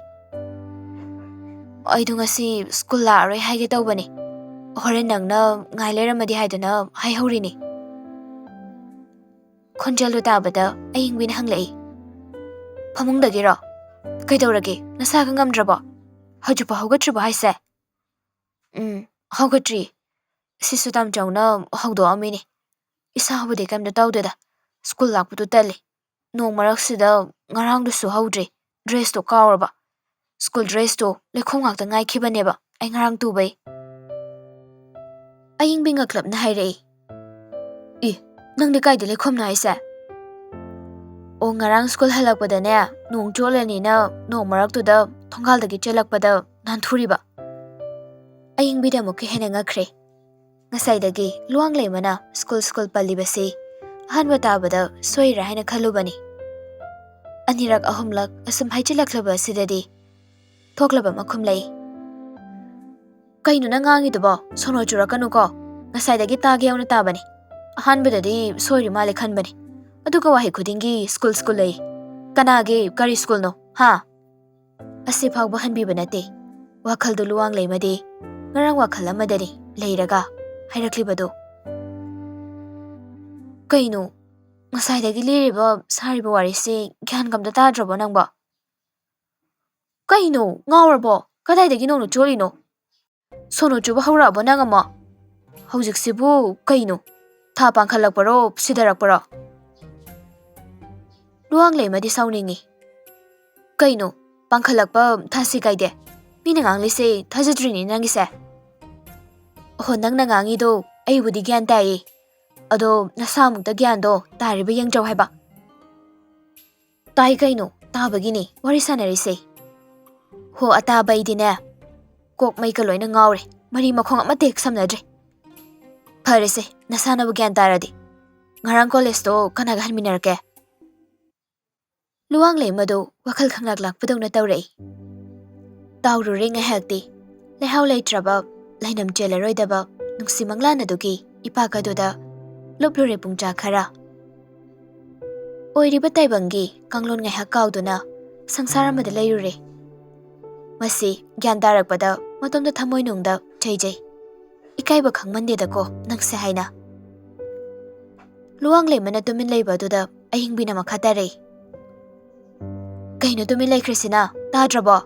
ꯑꯩꯗꯣ ꯉꯁꯤ ꯁ꯭ꯀꯨꯜ ꯂꯥꯛꯑꯔꯣꯏ ꯍꯥꯏꯒꯦ ꯇꯧꯕꯅꯤ꯫ ꯍꯣꯔꯦꯟ ꯅꯪꯅ ꯉꯥꯏ ꯂꯩꯔꯝꯃꯗꯤ ꯍꯥꯏꯗꯨꯅ ꯍꯥꯏꯍꯧꯔꯤꯅꯤ꯫ ꯈꯣꯟꯖꯦꯜꯗꯨ ꯇꯥꯕꯗ ꯑꯌꯤꯡꯕꯤꯅ ꯍꯪꯂꯛꯏ, "ꯐꯃꯨꯡꯗꯒꯤꯔꯣ? ꯀꯩꯗꯧꯔꯒꯦ? ꯅꯁꯥꯒ ꯉꯝꯗ꯭ꯔꯕꯣ? ꯍꯧꯖꯤꯛꯐꯥꯎ ꯍꯧꯒꯠꯇ꯭ꯔꯤꯕꯣ ꯍꯥꯏꯁꯦ?" "ꯎꯝ, ꯍꯧꯒꯠꯇ꯭ꯔꯤ꯫ ꯁꯤꯁꯨ ꯇꯥꯝꯆꯧꯅ ꯍꯧꯗꯣꯛꯑꯝꯃꯤꯅꯤ꯫ ꯏꯁꯥꯕꯨꯗꯤ ꯀꯩꯝꯇ ꯇꯧꯗꯦꯗ꯫ ꯁ꯭ꯀꯨꯜ ꯂꯥꯛꯄꯗꯨ ꯇꯜꯂꯤ꯫ ꯅꯣꯡ ꯃꯔꯛꯁꯤꯗ ꯉꯔꯥꯡꯗꯨꯁꯨ ꯍꯧꯗ꯭ꯔꯤ꯫ ꯗ꯭ꯔꯦꯁꯇꯣ ꯀꯥꯎꯔꯕ꯫ ꯁ꯭ꯀꯨꯜ ꯗ꯭ꯔꯦꯁꯇꯣ ꯂꯩꯈꯣꯝ ꯉꯥꯛꯇ ꯉꯥꯏꯈꯤꯕꯅꯦꯕ ꯑꯩ ꯉꯔꯥꯡ ꯇꯨꯕꯩ꯫" ꯑꯌꯤꯡꯕꯤ ꯉꯛꯂꯞꯅ ꯍꯥꯏꯔꯛꯏ, "ꯏ, ꯅꯪꯗꯤ ꯀꯥꯏꯗ ꯂꯩꯈꯣꯝꯅꯣ ꯍꯥꯏꯁꯦ?" "ꯑꯣ, ꯉꯔꯥꯡ ꯁ꯭ꯀꯨꯜ ꯍꯜꯂꯛꯄꯗꯅꯦ, ꯅꯣꯡ ꯆꯣꯠꯂꯅꯤꯅ ꯅꯣꯡ ꯃꯔꯛꯇꯨꯗ ꯊꯣꯡꯒꯥꯜꯗꯒꯤ ꯆꯦꯜꯂꯛꯄꯗ ꯅꯥꯟꯊꯨꯔꯤꯕ꯫" ꯑꯌꯤꯡꯕꯤꯗ ꯑꯃꯨꯛꯀ ꯍꯦꯟꯅ ꯉꯛꯈ꯭ꯔꯦ꯫ ꯉꯁꯥꯏꯗꯒꯤ ꯂꯨꯋꯥꯡꯂꯩꯃꯅ ꯁ꯭ꯀꯨꯜ ꯁ꯭ꯀꯨꯜ ꯄꯜꯂꯤꯕꯁꯤ ꯑꯍꯥꯟꯕ ꯇꯥꯕꯗ ꯁꯣꯏꯔꯥ ꯍꯥꯏꯅ ꯈꯜꯂꯨꯕꯅꯤ꯫ ꯑꯅꯤꯔꯛ ꯑꯍꯨꯝꯂꯛ ꯑꯁꯨꯝ ꯍꯥꯏꯖꯤꯜꯂꯛꯂꯕ ꯑꯁꯤꯗꯗꯤ ꯊꯣꯛꯂꯕ ꯑꯃ ꯈꯨꯝꯂꯛꯏ, "ꯀꯩꯅꯣ ꯅꯪ ꯉꯥꯡꯉꯤꯗꯨꯕꯣ? ꯁꯣꯅꯣ ꯆꯨꯔꯛꯀꯅꯨꯀꯣ꯫ ꯉꯁꯥꯏꯗꯒꯤ ꯇꯥꯒꯦ ꯌꯥꯎꯅ ꯇꯥꯕꯅꯤ꯫ ꯑꯍꯥꯟꯕꯗꯗꯤ ꯁꯣꯏꯔꯤ ꯃꯥꯜꯂꯦ ꯈꯟꯕꯅꯤ꯫ ꯑꯗꯨꯒ ꯋꯥꯍꯩ ꯈꯨꯗꯤꯡꯒꯤ ꯁ꯭ꯀꯨꯜ ꯁ꯭ꯀꯨꯜ ꯂꯩ꯫ ꯀꯅꯥꯒꯤ ꯀꯔꯤ ꯁ꯭ꯀꯨꯜꯅꯣ, ꯍꯥ?" ꯑꯁꯤ ꯐꯥꯎꯕ ꯍꯟꯕꯤꯕ ꯅꯠꯇꯦ꯫ ꯋꯥꯈꯜꯗꯨ ꯂꯨꯋꯥꯡ ꯂꯩꯃꯗꯤ ꯉꯔꯥꯡ ꯋꯥꯈꯜ ꯑꯃꯗꯅꯤ ꯂꯩꯔꯒ ꯍꯥꯏꯔꯛꯂꯤꯕꯗꯨ꯫ "ꯀꯩꯅꯣ? ꯉꯁꯥꯏꯗꯒꯤ ꯂꯤꯔꯤꯕ ꯁꯥꯔꯤꯕ ꯋꯥꯔꯤꯁꯤ ꯒ꯭ꯌꯥꯟꯒ ꯑꯝꯇ ꯇꯥꯗ꯭ꯔꯕꯣ ꯅꯪꯕꯣ? ꯀꯩꯅꯣ? ꯉꯥꯎꯔꯕꯣ? ꯀꯗꯥꯏꯗꯒꯤ ꯅꯣꯡꯅ ꯆꯣꯠꯂꯤꯅꯣ? ꯁꯣꯅꯣ ꯆꯨꯕ ꯍꯧꯔꯛꯑꯕꯣ ꯅꯪ ꯑꯃꯨꯛ? ꯍꯧꯖꯤꯛꯁꯤꯕꯨ ꯀꯩꯅꯣ? ꯊꯥ ꯄꯥꯡꯈꯠꯂꯛꯄꯔꯣ, ꯁꯤꯙꯔꯛꯄꯔꯣ?" ꯂꯨꯋꯥꯡ ꯂꯩꯃꯗꯤ ꯁꯥꯎꯅꯤꯡꯉꯤ꯫ "ꯀꯩꯅꯣ? ꯄꯥꯡꯈꯠꯂꯛꯄ ꯊꯥꯁꯤ ꯀꯥꯏꯗꯦ? ꯃꯤꯅ ꯉꯥꯡꯂꯤꯁꯦ ꯊꯥꯖꯗ꯭ꯔꯤꯅꯦ ꯅꯪꯒꯤꯁꯦ?" "ꯑꯣꯍꯣ, ꯅꯪꯅ ꯉꯥꯡꯉꯤꯗꯣ ꯑꯩꯕꯨꯗꯤ ꯒ꯭ꯌꯥꯟ ꯇꯥꯏꯌꯦ꯫ ꯑꯗꯣ ꯅꯁꯥꯃꯨꯛꯇ ꯒ꯭ꯌꯥꯟꯗꯣ ꯇꯥꯔꯤꯕ ꯌꯦꯡꯖꯧ ꯍꯥꯏꯕ꯫" "ꯇꯥꯏ ꯀꯩꯅꯣ, ꯇꯥꯕꯒꯤꯅꯤ ꯋꯥꯔꯤ ꯁꯥꯟꯅꯔꯤꯁꯦ꯫" "ꯍꯣ, ꯑꯇꯥꯕ ꯑꯩꯗꯤꯅꯦ, ꯀꯣꯛ ꯃꯩꯒ ꯂꯣꯏꯅ ꯉꯥꯎꯔꯦ꯫ ꯃꯔꯤ ꯃꯈꯣꯡ ꯑꯃꯠꯇ ꯍꯦꯛ ꯁꯝꯅꯗ꯭ꯔꯦ꯫ ꯐꯔꯦꯁꯦ, ꯅꯁꯥꯅꯕꯨ ꯒ꯭ꯌꯥꯟ ꯇꯥꯔꯗꯤ꯫ ꯉꯔꯥꯡ ꯀꯣꯂꯦꯖꯇꯣ ꯀꯅꯥꯒ ꯍꯟꯃꯤꯟꯅꯔꯛꯀꯦ? ꯂꯨꯋꯥꯡꯂꯩꯃꯗꯨ ꯋꯥꯈꯜ ꯈꯪꯂꯥꯛ ꯂꯥꯛꯄꯗꯧꯅ ꯇꯧꯔꯛꯏ꯫ ꯇꯥꯎꯔꯨꯔꯦ ꯉꯥꯏꯍꯥꯛꯇꯤ꯫ ꯂꯩꯍꯥꯎ ꯂꯩꯇ꯭ꯔꯕ, ꯂꯩꯅꯝ ꯆꯦꯜꯂꯔꯣꯏꯗꯕ ꯅꯨꯡꯁꯤ ꯃꯪꯂꯥꯟ ꯑꯗꯨꯒꯤ ꯏꯄꯥꯛ ꯑꯗꯨꯗ ꯂꯨꯞꯂꯨꯔꯦ ꯄꯨꯡꯆꯥ ꯈꯔ꯫ ꯑꯣꯏꯔꯤꯕ ꯇꯥꯏꯕꯪꯒꯤ ꯀꯥꯡꯂꯣꯟ ꯉꯥꯏꯍꯥꯛ ꯀꯥꯎꯗꯨꯅ ꯁꯪꯁꯥꯔ ꯑꯃꯗ ꯂꯩꯔꯨꯔꯦ꯫ ꯃꯁꯤ ꯒ꯭ꯌꯥꯟ ꯇꯥꯔꯛꯄꯗ ꯃꯇꯣꯝꯇ ꯊꯃꯣꯏꯅꯨꯡꯗ ꯆꯩꯖꯩ꯫ ꯏꯀꯥꯏꯕ ꯈꯪꯃꯟꯗꯦꯗꯀꯣ ꯅꯪꯁꯦ ꯍꯥꯏꯅ꯫ ꯂꯨꯋꯥꯡꯂꯩꯃꯅ ꯇꯨꯃꯤꯟ ꯂꯩꯕ ꯑꯗꯨꯗ ꯑꯍꯤꯡꯕꯤꯅ ꯃꯈꯥ ꯇꯥꯔꯛꯏ꯫ ꯀꯩꯅꯣ ꯇꯨꯃꯤꯟ ꯂꯩꯈ꯭ꯔꯤꯁꯤꯅ? ꯇꯥꯗ꯭ꯔꯕꯣ?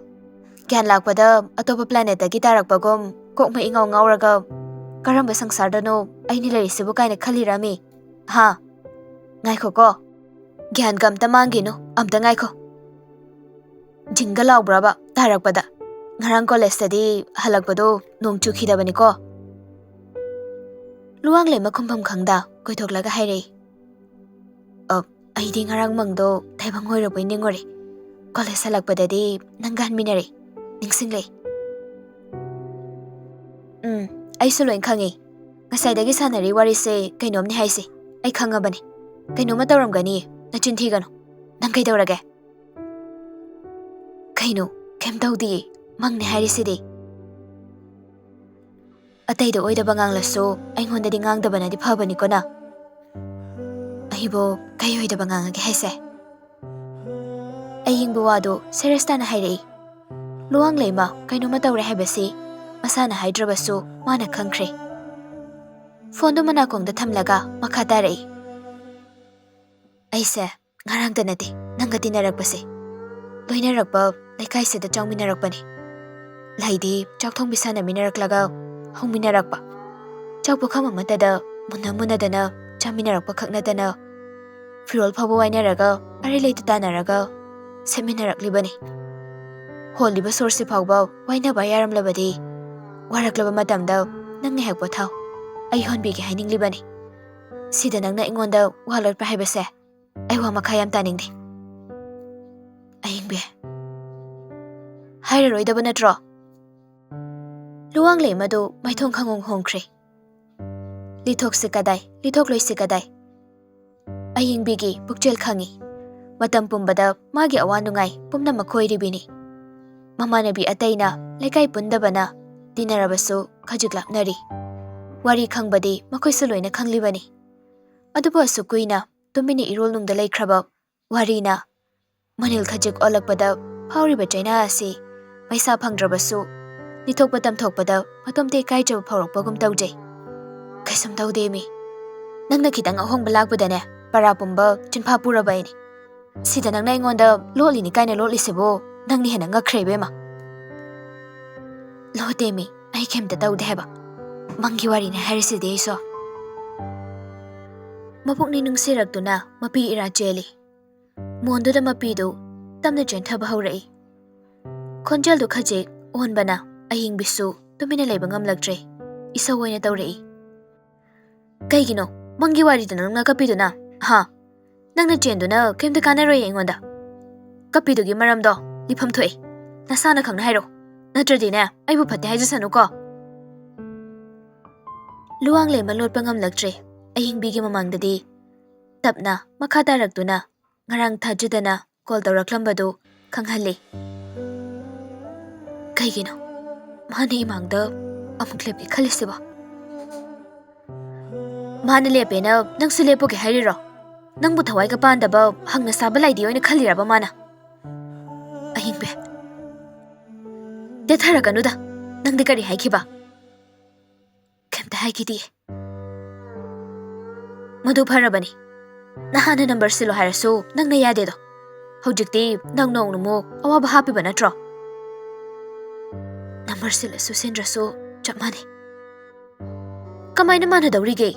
ꯒ꯭ꯌꯥꯟ ꯂꯥꯛꯄꯗ ꯑꯇꯣꯞꯄ planetꯇꯒꯤ ꯇꯥꯔꯛꯄꯒꯨꯝ ꯀꯣꯛ ꯃꯩ ꯏꯉꯥꯎ ꯉꯥꯎꯔꯒ ꯀꯔꯝꯕ ꯁꯪꯁꯥꯔꯗꯅꯣ ꯑꯩꯅ ꯂꯩꯔꯤꯁꯤꯕꯨ ꯀꯥꯏꯅ ꯈꯜꯂꯤꯔꯃꯤ? ꯍꯥ? ꯉꯥꯏꯈꯣꯀꯣ꯫ ꯒ꯭ꯌꯥꯟꯒ ꯑꯝꯇ ꯃꯥꯡꯈꯤꯅꯨ, ꯑꯝꯇ ꯉꯥꯏꯈꯣ꯫ ꯖꯤꯡꯒ ꯂꯥꯎꯕ꯭ꯔꯕ ꯇꯥꯔꯛꯄꯗ? ꯉꯔꯥꯡ ꯀꯣꯂꯦꯖꯇꯗꯤ ꯍꯜꯂꯛꯄꯗꯣ ꯅꯣꯡ ꯆꯨꯈꯤꯗꯕꯅꯤꯀꯣ꯫ ꯂꯨꯋꯥꯡꯂꯩꯃ ꯈꯨꯝꯐꯝ ꯈꯪꯗ ꯀꯣꯏꯊꯣꯛꯂꯒ ꯍꯥꯏꯔꯛꯏ꯫ "ꯑ, ꯑꯩꯗꯤ ꯉꯔꯥꯡ ꯃꯪꯗꯣ ꯇꯥꯏꯕꯪ ꯑꯣꯏꯔꯕꯣꯏ ꯅꯤꯡꯉꯨꯔꯦ꯫ ꯀꯣꯂꯦꯖ ꯍꯜꯂꯛꯄꯗꯗꯤ ꯅꯪꯒ ꯍꯟꯃꯤꯟꯅꯔꯦ꯫ ꯅꯤꯡꯁꯤꯡꯂꯦ?" "ꯎꯝ, ꯑꯩꯁꯨ ꯂꯣꯏ ꯈꯪꯉꯤ꯫ ꯉꯁꯥꯏꯗꯒꯤ ꯁꯥꯟꯅꯔꯤ ꯋꯥꯔꯤꯁꯦ ꯀꯩꯅꯣꯝꯅꯤ ꯍꯥꯏꯁꯦ꯫ ꯑꯩ ꯈꯪꯉꯕꯅꯤ꯫ ꯀꯩꯅꯣꯝꯃ ꯇꯧꯔꯝꯒꯅꯤ꯫ ꯅꯆꯤꯟ ꯊꯤꯒꯅꯨ꯫ ꯅꯪ ꯀꯩꯗꯧꯔꯒꯦ?" "ꯀꯩꯅꯣ? ꯀꯩꯝ ꯇꯧꯗꯤꯌꯦ꯫ ꯃꯪꯅꯦ ꯍꯥꯏꯔꯤꯁꯤꯗꯤ꯫" "ꯑꯇꯩꯗ ꯑꯣꯏꯗꯕ ꯉꯥꯡꯂꯁꯨ ꯑꯩꯉꯣꯟꯗꯗꯤ ꯉꯥꯡꯗꯕꯅꯗꯤ ꯐꯕꯅꯤꯀꯣ ꯅꯪ꯫ ꯑꯩꯕꯨ ꯀꯩ ꯑꯣꯏꯗꯕ ꯉꯥꯡꯉꯒꯦ ꯍꯥꯏꯁꯦ?" ꯑꯌꯤꯡꯕ ꯋꯥꯗꯨ serious ꯇꯥꯅ ꯍꯥꯏꯔꯛꯏ꯫ ꯂꯨꯋꯥꯡꯂꯩꯃ ꯀꯩꯅꯣꯝꯃ ꯇꯧꯔꯦ ꯍꯥꯏꯕꯁꯤ ꯃꯁꯥꯅ ꯍꯥꯏꯗ꯭ꯔꯕꯁꯨ ꯃꯥꯅ ꯈꯪꯈ꯭ꯔꯦ꯫ ꯐꯣꯟꯗꯨ ꯃꯅꯥꯀꯣꯡꯗ ꯊꯝꯂꯒ ꯃꯈꯥ ꯇꯥꯔꯛꯏ꯫ "ꯑꯩꯁꯦ ꯉꯔꯥꯡꯇ ꯅꯠꯇꯦ ꯅꯪꯒ ꯇꯤꯟꯅꯔꯛꯄꯁꯦ꯫ ꯂꯣꯏꯅꯔꯛꯄ ꯂꯩꯀꯥꯏꯁꯤꯗ ꯆꯪꯃꯤꯟꯅꯔꯛꯄꯅꯤ꯫ ꯂꯩꯗꯤ ꯆꯥꯛ ꯊꯣꯡꯕꯤ ꯁꯥꯟꯅꯃꯤꯟꯅꯔꯛꯂꯒ ꯍꯧꯃꯤꯟꯅꯔꯛꯄ꯫ ꯆꯥꯛ ꯄꯨꯈꯝ ꯑꯃꯠꯇꯗ ꯃꯨꯟꯅ ꯃꯨꯟꯅꯗꯅ ꯆꯥꯃꯤꯟꯅꯔꯛꯄ ꯈꯛ ꯅꯠꯇꯅ ꯐꯤꯔꯣꯜ ꯐꯥꯎꯕ ꯋꯥꯏꯅꯔꯒ ꯑꯔꯩ ꯂꯩꯇ ꯇꯥꯟꯅꯔꯒ ꯁꯦꯠꯃꯤꯟꯅꯔꯛꯂꯤꯕꯅꯤ꯫ ꯍꯣꯜꯂꯤꯕ ꯁꯣꯔꯁꯤ ꯐꯥꯎꯕ ꯋꯥꯏꯅꯕ ꯌꯥꯔꯝꯂꯕꯗꯤ ꯋꯥꯔꯛꯂꯕ ꯃꯇꯝꯗ ꯅꯪ ꯉꯥꯏꯍꯥꯛ ꯄꯣꯊꯥꯎ꯫ ꯑꯩ ꯍꯣꯟꯕꯤꯒꯦ ꯍꯥꯏꯅꯤꯡꯂꯤꯕꯅꯤ꯫ ꯁꯤꯗ ꯅꯪꯅ ꯑꯩꯉꯣꯟꯗ ꯋꯥ ꯂꯣꯠꯄ ꯍꯥꯏꯕꯁꯦ ꯑꯩ ꯋꯥ ꯃꯈꯥ ꯌꯥꯝ ꯇꯥꯅꯤꯡꯗꯦ꯫" "ꯑꯌꯤꯡꯕꯤ, ꯍꯥꯏꯔꯔꯣꯏꯗꯕ ꯅꯠꯇ꯭ꯔꯣ?" ꯂꯨꯋꯥꯡꯂꯩꯃꯗꯨ ꯃꯥꯏꯊꯣꯡ ꯈꯪꯍꯣꯡ ꯍꯣꯡꯈ꯭ꯔꯦ꯫ ꯂꯤꯊꯣꯛꯁꯤ ꯀꯗꯥꯏ, ꯂꯤꯊꯣꯛꯂꯣꯏꯁꯤ ꯀꯗꯥꯏ? ꯑꯌꯤꯡꯕꯤꯒꯤ ꯄꯨꯛꯆꯦꯜ ꯈꯪꯏ꯫ ꯃꯇꯝ ꯄꯨꯝꯕꯗ ꯃꯥꯒꯤ ꯑꯋꯥ ꯅꯨꯡꯉꯥꯏ ꯄꯨꯝꯅꯃꯛ ꯈꯣꯏꯔꯤꯕꯤꯅꯤ꯫ ꯃꯃꯥꯟꯅꯕꯤ ꯑꯇꯩꯅ, ꯂꯩꯀꯥꯏ ꯄꯨꯟꯗꯕꯅ ꯇꯤꯟꯅꯔꯕꯁꯨ ꯈꯖꯤꯛ ꯂꯥꯞꯅꯔꯤ꯫ ꯋꯥꯔꯤ ꯈꯪꯕꯗꯤ ꯃꯈꯣꯏꯁꯨ ꯂꯣꯏꯅ ꯈꯪꯂꯤꯕꯅꯤ꯫ ꯑꯗꯨꯕꯨ ꯑꯁꯨꯛ ꯀꯨꯏꯅ ꯇꯨꯃꯤꯟꯅ ꯏꯔꯣꯜꯅꯨꯡꯗ ꯂꯩꯈ꯭ꯔꯕ ꯋꯥꯔꯤꯅ ꯃꯅꯤꯜ ꯈꯖꯤꯛ ꯑꯣꯜꯂꯛꯄꯗ ꯐꯥꯎꯔꯤꯕ ꯆꯩꯅꯥ ꯑꯁꯤ ꯃꯩꯁꯥ ꯐꯪꯗ꯭ꯔꯕꯁꯨ ꯂꯤꯊꯣꯛꯄ ꯇꯝꯊꯣꯛꯄꯗ ꯃꯇꯣꯝꯇ ꯏꯀꯥꯏꯖꯕ ꯐꯥꯎꯔꯛꯄꯒꯨꯝ ꯇꯧꯖꯩ꯫ ꯀꯩꯁꯨꯝ ꯇꯧꯗꯦ ꯃꯤ꯫ ꯅꯪꯅ ꯈꯤꯇꯪ ꯑꯍꯣꯡꯕ ꯂꯥꯛꯄꯗꯅꯦ, ꯄꯔꯥ ꯄꯨꯝꯕ ꯆꯤꯟꯐꯥ ꯄꯨꯔꯕ ꯑꯩꯅꯤ꯫ ꯁꯤꯗ ꯅꯪꯅ ꯑꯩꯉꯣꯟꯗ ꯂꯣꯠꯂꯤꯅꯤ ꯀꯥꯏꯅ ꯂꯣꯠꯂꯤꯁꯤꯕꯨ ꯅꯪꯅ ꯍꯦꯟꯅ ꯉꯛꯈ꯭ꯔꯦ ꯏꯕꯦꯝꯃ꯫ ꯂꯣꯠꯇꯦ ꯃꯤ, ꯑꯩ ꯀꯩꯝꯇ ꯇꯧꯗꯦ ꯍꯥꯏꯕ꯫ ꯃꯪꯒꯤ ꯋꯥꯔꯤꯅꯦ ꯍꯥꯏꯔꯤꯁꯤꯗꯤ ꯑꯩꯁꯨ꯫ ꯃꯄꯨꯛꯅꯤꯡ ꯅꯨꯡꯁꯤꯔꯛꯇꯨꯅ ꯃꯄꯤ ꯏꯔꯥ ꯆꯦꯜꯂꯤ꯫ ꯃꯣꯟꯗꯨꯗ ꯃꯄꯤꯗꯨ ꯇꯞꯅ ꯆꯦꯟꯊꯕ ꯍꯧꯔꯛꯏ꯫ ꯈꯣꯟꯖꯦꯜꯗꯨ ꯈꯖꯤꯛ ꯑꯣꯟꯕꯅ ꯑꯌꯤꯡꯕꯤꯁꯨ ꯇꯨꯃꯤꯟꯅ ꯂꯩꯕ ꯉꯝꯂꯛꯇ꯭ꯔꯦ꯫ ꯏꯁꯧ ꯑꯣꯏꯅ ꯇꯧꯔꯛꯏ꯫ ꯀꯩꯒꯤꯅꯣ ꯃꯪꯒꯤ ꯋꯥꯔꯤꯗꯨꯅ ꯅꯪꯅ ꯀꯞꯄꯤꯗꯨꯅ? ꯍꯥ? ꯅꯪꯅ ꯆꯦꯟꯗꯨꯅ ꯀꯩꯝꯇ ꯀꯥꯟꯅꯔꯣꯏ ꯑꯩꯉꯣꯟꯗ꯫ ꯀꯞꯄꯤꯗꯨꯒꯤ ꯃꯔꯝꯗꯣ ꯂꯤꯐꯝ ꯊꯣꯛꯏ꯫ ꯅꯁꯥꯅ ꯈꯪꯅ ꯍꯥꯏꯔꯛꯑꯣ꯫ ꯅꯠꯇ꯭ꯔꯗꯤꯅꯦ ꯑꯩꯕꯨ ꯐꯠꯇꯦ ꯍꯥꯏꯖꯁꯅꯨꯀꯣ꯫ ꯂꯨꯋꯥꯡꯂꯩꯃ ꯂꯣꯠꯄ ꯉꯝꯂꯛꯇ꯭ꯔꯦ꯫ ꯑꯌꯤꯡꯕꯤꯒꯤ ꯃꯃꯥꯡꯗꯗꯤ ꯇꯞꯅ ꯃꯈꯥ ꯇꯥꯔꯛꯇꯨꯅ ꯉꯔꯥꯡ ꯊꯥꯖꯗꯅ ꯀꯣꯜ ꯇꯧꯔꯛꯂꯝꯕꯗꯨ ꯈꯪꯍꯜꯂꯤ꯫ ꯀꯩꯒꯤꯅꯣ ꯃꯥꯅ ꯏꯃꯥꯡꯗ ꯑꯃꯨꯛ ꯂꯦꯞꯀꯦ ꯈꯜꯂꯤꯁꯤꯕꯣ? ꯃꯥꯅ ꯂꯦꯞꯄꯦꯅ ꯅꯪꯁꯨ ꯂꯦꯞꯄꯨꯒꯦ ꯍꯥꯏꯔꯤꯔꯣ? ꯅꯪꯕꯨ ꯊꯋꯥꯏꯒ ꯄꯥꯟꯗꯕ ꯍꯪꯅ ꯁꯥꯕ ꯂꯥꯏꯗꯤ ꯑꯣꯏꯅ ꯈꯜꯂꯤꯔꯕ ꯃꯥꯅ? ꯑꯍꯤꯡꯕꯦ, ꯇꯦꯊꯔꯛꯀꯅꯨꯗ꯫ ꯅꯪꯗꯤ ꯀꯔꯤ ꯍꯥꯏꯈꯤꯕ? ꯀꯩꯝꯇ ꯍꯥꯏꯈꯤꯗꯤꯌꯦ꯫ ꯃꯗꯨ ꯐꯔꯕꯅꯤ꯫ ꯅꯍꯥꯟꯅ ꯅꯝꯕꯔ ꯁꯤꯜꯂꯣ ꯍꯥꯏꯔꯁꯨ ꯅꯪꯅ ꯌꯥꯗꯦꯗꯣ꯫ ꯍꯧꯖꯤꯛꯇꯤ ꯅꯪꯅ ꯑꯃꯨꯛ ꯑꯋꯥꯕ ꯍꯥꯞꯄꯤꯕ ꯅꯠꯇ꯭ꯔꯣ? ꯅꯝꯕꯔ ꯁꯤꯜꯂꯁꯨ ꯁꯤꯟꯗ꯭ꯔꯁꯨ ꯆꯞ ꯃꯥꯟꯅꯩ꯫ ꯀꯃꯥꯏꯅ ꯃꯥꯟꯅꯗꯧꯔꯤꯒꯦ?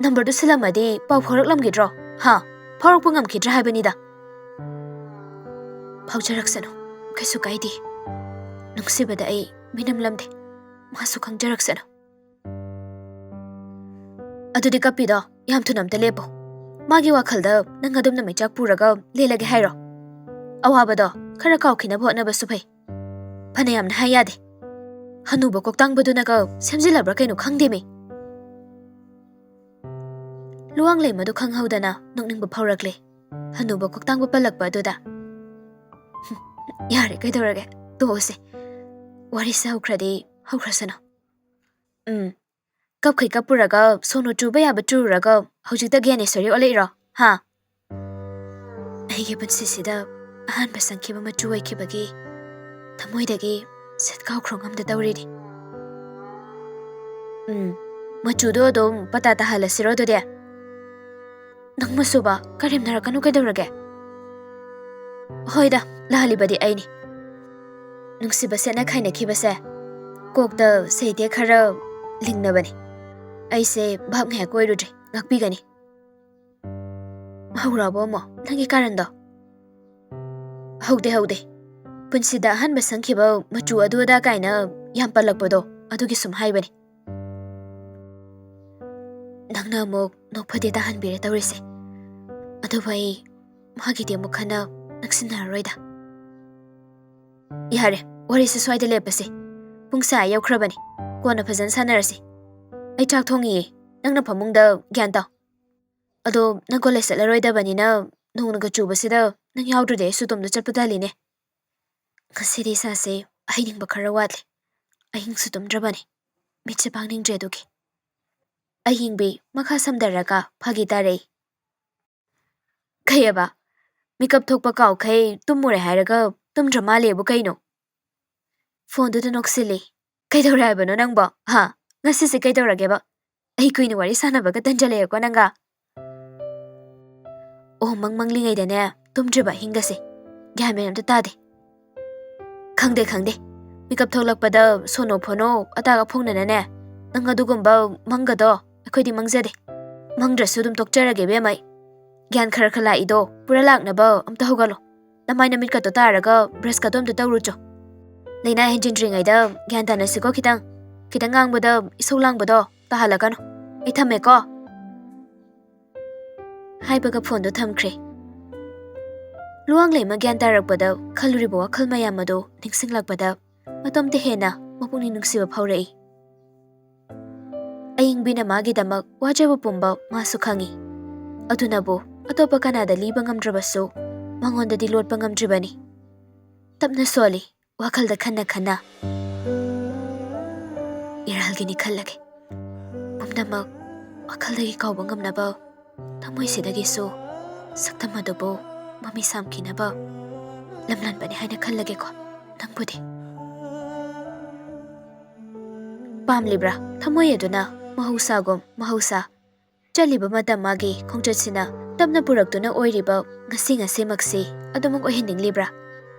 ꯅꯝꯕꯔꯗꯨ ꯁꯤꯜꯂꯝꯃꯗꯤ ꯄꯥꯎ ꯐꯥꯎꯔꯛꯂꯝꯈꯤꯗ꯭ꯔꯣ? ꯍꯥ? ꯐꯥꯎꯔꯛꯄ ꯉꯝꯈꯤꯗ꯭ꯔꯥ ꯍꯥꯏꯕꯅꯤꯗ꯫ ꯐꯥꯎꯖꯔꯛꯁꯅꯨ, ꯀꯩꯁꯨ ꯀꯥꯏꯗꯦ꯫ ꯅꯨꯡꯁꯤꯕꯗ ꯑꯩ ꯃꯤꯅꯝꯂꯝꯗꯦ, ꯃꯥꯁꯨ ꯈꯪꯖꯔꯛꯁꯅꯨ꯫ ꯑꯗꯨꯗꯤ ꯀꯞꯄꯤꯗꯣ ꯌꯥꯝ ꯊꯨꯅ ꯑꯝꯇ ꯂꯦꯞꯄꯣ꯫ ꯃꯥꯒꯤ ꯋꯥꯈꯜꯗ ꯅꯪ ꯑꯗꯨꯝꯅ ꯃꯩꯆꯥꯛ ꯄꯨꯔꯒ ꯂꯦꯜꯂꯒꯦ ꯍꯥꯏꯔꯣ? ꯑꯋꯥꯕꯗꯣ ꯈꯔ ꯀꯥꯎꯈꯤꯅꯕ ꯍꯣꯠꯅꯕꯁꯨ ꯐꯩ꯫ ꯐꯅ ꯌꯥꯝꯅ ꯍꯥꯏ ꯌꯥꯗꯦ꯫ ꯍꯅꯨꯕ ꯀꯣꯛꯇꯥꯡꯕꯗꯨꯅꯒ ꯁꯦꯝꯖꯤꯜꯂꯕ꯭ꯔꯥ ꯀꯩꯅꯣ ꯈꯪꯗꯦꯃꯤ꯫ ꯂꯨꯋꯥꯡꯂꯩꯃꯗꯨ ꯈꯪꯍꯧꯗꯅ ꯅꯣꯛꯅꯤꯡꯕ ꯐꯥꯎꯔꯛꯂꯦ꯫ ꯍꯅꯨꯕ ꯀꯣꯛꯇꯥꯡꯕ ꯄꯜꯂꯛꯄ ꯑꯗꯨꯗ꯫ "ꯌꯥꯔꯦ, ꯀꯩꯗꯧꯔꯒꯦ? ꯇꯣꯛꯑꯁꯦ꯫ ꯋꯥꯔꯤꯁꯦ ꯍꯧꯈ꯭ꯔꯗꯤ ꯍꯧꯈ꯭ꯔꯁꯅꯨ꯫ ꯎꯝ, ꯀꯞꯈꯩ ꯀꯞꯄꯨꯔꯒ ꯁꯣꯅꯣ ꯆꯨꯕ ꯌꯥꯕ ꯆꯨꯔꯨꯔꯒ ꯍꯧꯖꯤꯛꯇ ꯒ꯭ꯌꯥꯅꯦꯁꯣꯔꯤ ꯑꯣꯜꯂꯛꯏꯔꯣ? ꯍꯥ? ꯑꯩꯒꯤ ꯄꯨꯟꯁꯤꯁꯤꯗ ꯑꯍꯥꯟꯕ ꯁꯪꯈꯤꯕ ꯃꯆꯨ ꯑꯣꯏꯈꯤꯕꯒꯤ ꯊꯃꯣꯏꯗꯒꯤ ꯁꯦꯠ ꯀꯥꯎꯈ꯭ꯔꯣ ꯉꯝꯗ ꯇꯧꯔꯤꯅꯤ꯫ ꯎꯝ, ꯃꯆꯨꯗꯣ ꯑꯗꯨꯝ ꯄꯇꯥ ꯇꯥꯍꯜꯂꯁꯤꯔꯣ ꯑꯗꯨꯗꯤ? ꯅꯪ ꯃꯁꯨꯕ ꯀꯔꯦꯝꯅꯔꯛꯀꯅꯨ ꯀꯩꯗꯧꯔꯒꯦ? ꯍꯣꯏꯗ, ꯂꯥꯜꯂꯤꯕꯗꯤ ꯑꯩꯅꯤ꯫ ꯅꯨꯡꯁꯤꯕ ꯁꯦꯠꯅ ꯈꯥꯏꯅꯈꯤꯕꯁꯦ ꯀꯣꯛꯇ ꯁꯩꯇꯦ ꯈꯔ ꯂꯤꯡꯅꯕꯅꯤ꯫ ꯑꯩꯁꯦ ꯚꯥꯞ ꯉꯥꯏꯍꯥꯛ ꯑꯣꯏꯔꯨꯗ꯭ꯔꯦ, ꯉꯥꯛꯄꯤꯒꯅꯤ꯫ ꯍꯧꯔꯛꯑꯕꯣ ꯑꯃꯨꯛ ꯅꯪꯒꯤ ꯀꯥꯔꯟꯗꯣ? ꯍꯧꯗꯦ, ꯍꯧꯗꯦ꯫ ꯄꯨꯟꯁꯤꯗ ꯑꯍꯥꯟꯕ ꯁꯪꯈꯤꯕ ꯃꯆꯨ ꯑꯗꯨ ꯑꯗꯥ ꯀꯥꯏꯅ ꯌꯥꯝ ꯄꯜꯂꯛꯄꯗꯣ, ꯑꯗꯨꯒꯤ ꯁꯨꯝ ꯍꯥꯏꯕꯅꯤ꯫ ꯅꯪꯅ ꯑꯃꯨꯛ ꯅꯣꯛꯐꯗꯦ ꯇꯥꯍꯟꯕꯤꯔꯦ ꯇꯧꯔꯤꯁꯦ꯫ ꯑꯗꯨꯕꯨ ꯑꯩ ꯃꯥꯒꯤꯗꯤ ꯑꯃꯨꯛ ꯍꯟꯅ ꯅꯛꯁꯤꯟꯅꯔꯔꯣꯏꯗ꯫ ꯌꯥꯔꯦ, ꯋꯥꯔꯤꯁꯦ ꯁ꯭ꯋꯥꯏꯗ ꯂꯦꯞꯄꯁꯦ꯫ ꯄꯨꯡꯁꯦ ꯑꯥ ꯌꯧꯈ꯭ꯔꯕꯅꯤ꯫ ꯀꯣꯟꯅ ꯐꯖꯅ ꯁꯥꯟꯅꯔꯁꯤ꯫ ꯑꯩ ꯆꯥꯛ ꯊꯣꯡꯉꯤꯌꯦ꯫ ꯅꯪꯅ ꯐꯃꯨꯡꯗ ꯒ꯭ꯌꯥꯟ ꯇꯥꯎ꯫ ꯑꯗꯣ ꯅꯪ ꯀꯣꯂꯦꯖ ꯆꯠꯂꯔꯣꯏꯗꯕꯅꯤꯅ ꯅꯣꯡꯅꯒ ꯆꯨꯕꯁꯤꯗ ꯅꯪ ꯌꯥꯎꯗ꯭ꯔꯗꯤ ꯑꯩꯁꯨ ꯏꯇꯣꯝꯇ ꯆꯠꯄ ꯇꯜꯂꯤꯅꯦ꯫ ꯉꯁꯤꯗꯤ ꯏꯁꯥꯁꯦ ꯍꯩꯅꯤꯡꯕ ꯈꯔ ꯋꯥꯠꯂꯦ꯫ ꯑꯍꯤꯡꯁꯨ ꯇꯨꯝꯗ꯭ꯔꯕꯅꯤ꯫ ꯃꯤꯠꯁꯦ ꯄꯥꯡꯅꯤꯡꯗ꯭ꯔꯦ ꯑꯗꯨꯒꯤ꯫ ꯑꯍꯤꯡꯕꯤ ꯃꯈꯥ ꯁꯝꯊꯔꯒ ꯐꯥꯒꯤ ꯇꯥꯔꯛꯏ꯫ ꯀꯩꯑꯕ? ꯃꯤꯀꯞ ꯊꯣꯛꯄ ꯀꯥꯎꯈꯩ ꯇꯨꯝꯃꯨꯔꯦ ꯍꯥꯏꯔꯒ ꯇꯨꯝꯗ꯭ꯔ ꯃꯥꯜꯂꯦꯕꯨ ꯀꯩꯅꯣ? ꯐꯣꯟꯗꯨꯗ ꯅꯣꯛꯁꯤꯜꯂꯤ꯫ ꯀꯩꯗꯧꯔꯦ ꯍꯥꯏꯕꯅꯣ ꯅꯪꯕꯣ? ꯍꯥ? ꯉꯁꯤꯁꯦ ꯀꯩꯗꯧꯔꯒꯦꯕ? ꯑꯩ ꯀꯨꯏꯅ ꯋꯥꯔꯤ ꯁꯥꯟꯅꯕꯒ ꯇꯟꯖꯜꯂꯛꯑꯦꯀꯣ ꯅꯪꯒ꯫ ꯑꯣ, ꯃꯪ ꯃꯪꯂꯤꯉꯩꯗꯅꯦ ꯇꯨꯝꯗ꯭ꯔꯤꯕ ꯑꯍꯤꯡꯒꯁꯦ꯫ ꯒ꯭ꯌꯥꯟ ꯃꯦꯟ ꯑꯝꯇ ꯇꯥꯗꯦ꯫ ꯈꯪꯗꯦ, ꯈꯪꯗꯦ꯫ ꯃꯤꯀꯞ ꯊꯣꯛꯂꯛꯄꯗ ꯁꯣꯅꯣ ꯐꯣꯅꯣ ꯑꯇꯥꯒ ꯐꯣꯡꯅꯅꯅꯦ꯫ ꯅꯪ ꯑꯗꯨꯒꯨꯝꯕ ꯃꯪꯒꯗꯣ ꯑꯩꯈꯣꯏꯗꯤ ꯃꯪꯖꯗꯦ꯫ ꯃꯪꯗ꯭ꯔꯁꯨ ꯑꯗꯨꯝ ꯇꯣꯛꯆꯔꯒꯦ ꯏꯕꯦꯝꯃ ꯑꯩ꯫ ꯒ꯭ꯌꯥꯟ ꯈꯔ ꯈꯔ ꯂꯥꯛꯏꯗꯣ ꯄꯨꯔꯥ ꯂꯥꯛꯅꯕ ꯑꯝꯇ ꯍꯧꯒꯠꯂꯣ꯫ ꯅꯃꯥꯏ ꯅꯃꯤꯠꯀꯗꯣ ꯇꯥꯔꯒ ꯕ꯭ꯔꯁꯀꯗꯣ ꯑꯝꯇ ꯇꯧꯔꯨꯆꯣ꯫ ꯂꯩꯅꯥ ꯍꯦꯟꯖꯤꯟꯗ꯭ꯔꯤꯉꯩꯗ ꯒ꯭ꯌꯥꯟ ꯇꯥꯅꯁꯤꯀꯣ ꯈꯤꯇꯪ꯫ ꯈꯤꯇꯪ ꯉꯥꯡꯕꯗ ꯏꯁꯧ ꯂꯥꯡꯕꯗꯣ ꯇꯥꯍꯜꯂꯛꯀꯅꯨ꯫ ꯑꯩ ꯊꯝꯃꯦꯀꯣ꯫ ꯍꯥꯏꯕꯒ ꯐꯣꯟꯗꯣ ꯊꯝꯈ꯭ꯔꯦ꯫ ꯂꯨꯋꯥꯡꯂꯩꯃ ꯒ꯭ꯌꯥꯟ ꯇꯥꯔꯛꯄꯗ ꯈꯜꯂꯨꯔꯤꯕ ꯋꯥꯈꯜ ꯃꯌꯥꯝ ꯑꯗꯣ ꯅꯤꯡꯁꯤꯡꯂꯛꯄꯗ ꯃꯇꯣꯝꯇ ꯍꯦꯟꯅ ꯃꯄꯨꯛꯅꯤꯡ ꯅꯨꯡꯁꯤꯕ ꯐꯥꯎꯔꯛꯏ꯫ ꯑꯌꯤꯡꯕꯤꯅ ꯃꯥꯒꯤꯗꯃꯛ ꯋꯥꯖꯕ ꯄꯨꯝꯕ ꯃꯥꯁꯨ ꯈꯪꯏ꯫ ꯑꯗꯨꯅꯕꯨ ꯑꯇꯣꯞꯄ ꯀꯅꯥꯗ ꯂꯤꯕ ꯉꯝꯗ꯭ꯔꯕꯁꯨ ꯃꯉꯣꯟꯗꯗꯤ ꯂꯣꯠꯄ ꯉꯝꯗ꯭ꯔꯤꯕꯅꯤ꯫ ꯇꯞꯅ ꯁꯣꯜꯂꯤ, ꯋꯥꯈꯜꯗ ꯈꯟꯅ ꯈꯟꯅ꯫ ꯏꯔꯥꯜꯒꯤꯅꯤ ꯈꯜꯂꯒꯦ꯫ ꯄꯨꯝꯅꯃꯛ ꯋꯥꯈꯜꯗꯒꯤ ꯀꯥꯎꯕ ꯉꯝꯅꯕ, ꯊꯃꯣꯏꯁꯤꯗꯒꯤꯁꯨ ꯁꯛꯇꯝ ꯑꯗꯨꯕꯨ ꯃꯃꯤ ꯁꯥꯝꯈꯤꯅꯕ ꯂꯝꯂꯥꯟꯕꯅꯤ ꯍꯥꯏꯅ ꯈꯜꯂꯒꯦꯀꯣ ꯅꯪꯕꯨꯗꯤ꯫ ꯄꯥꯝꯂꯤꯕ꯭ꯔꯥ ꯊꯃꯣꯏ ꯑꯗꯨꯅ ꯃꯍꯧꯁꯥꯒꯨꯝ ꯃꯍꯧꯁꯥ ꯆꯠꯂꯤꯕ ꯃꯇꯝ ꯃꯥꯒꯤ ꯈꯣꯡꯆꯠꯁꯤꯅ ꯇꯞꯅ ꯄꯨꯔꯛꯇꯨꯅ ꯑꯣꯏꯔꯤꯕ ꯉꯁꯤ ꯉꯁꯤꯃꯛꯁꯤ ꯑꯗꯨꯃꯛ ꯑꯣꯏꯍꯟꯅꯤꯡꯂꯤꯕ꯭ꯔꯥ?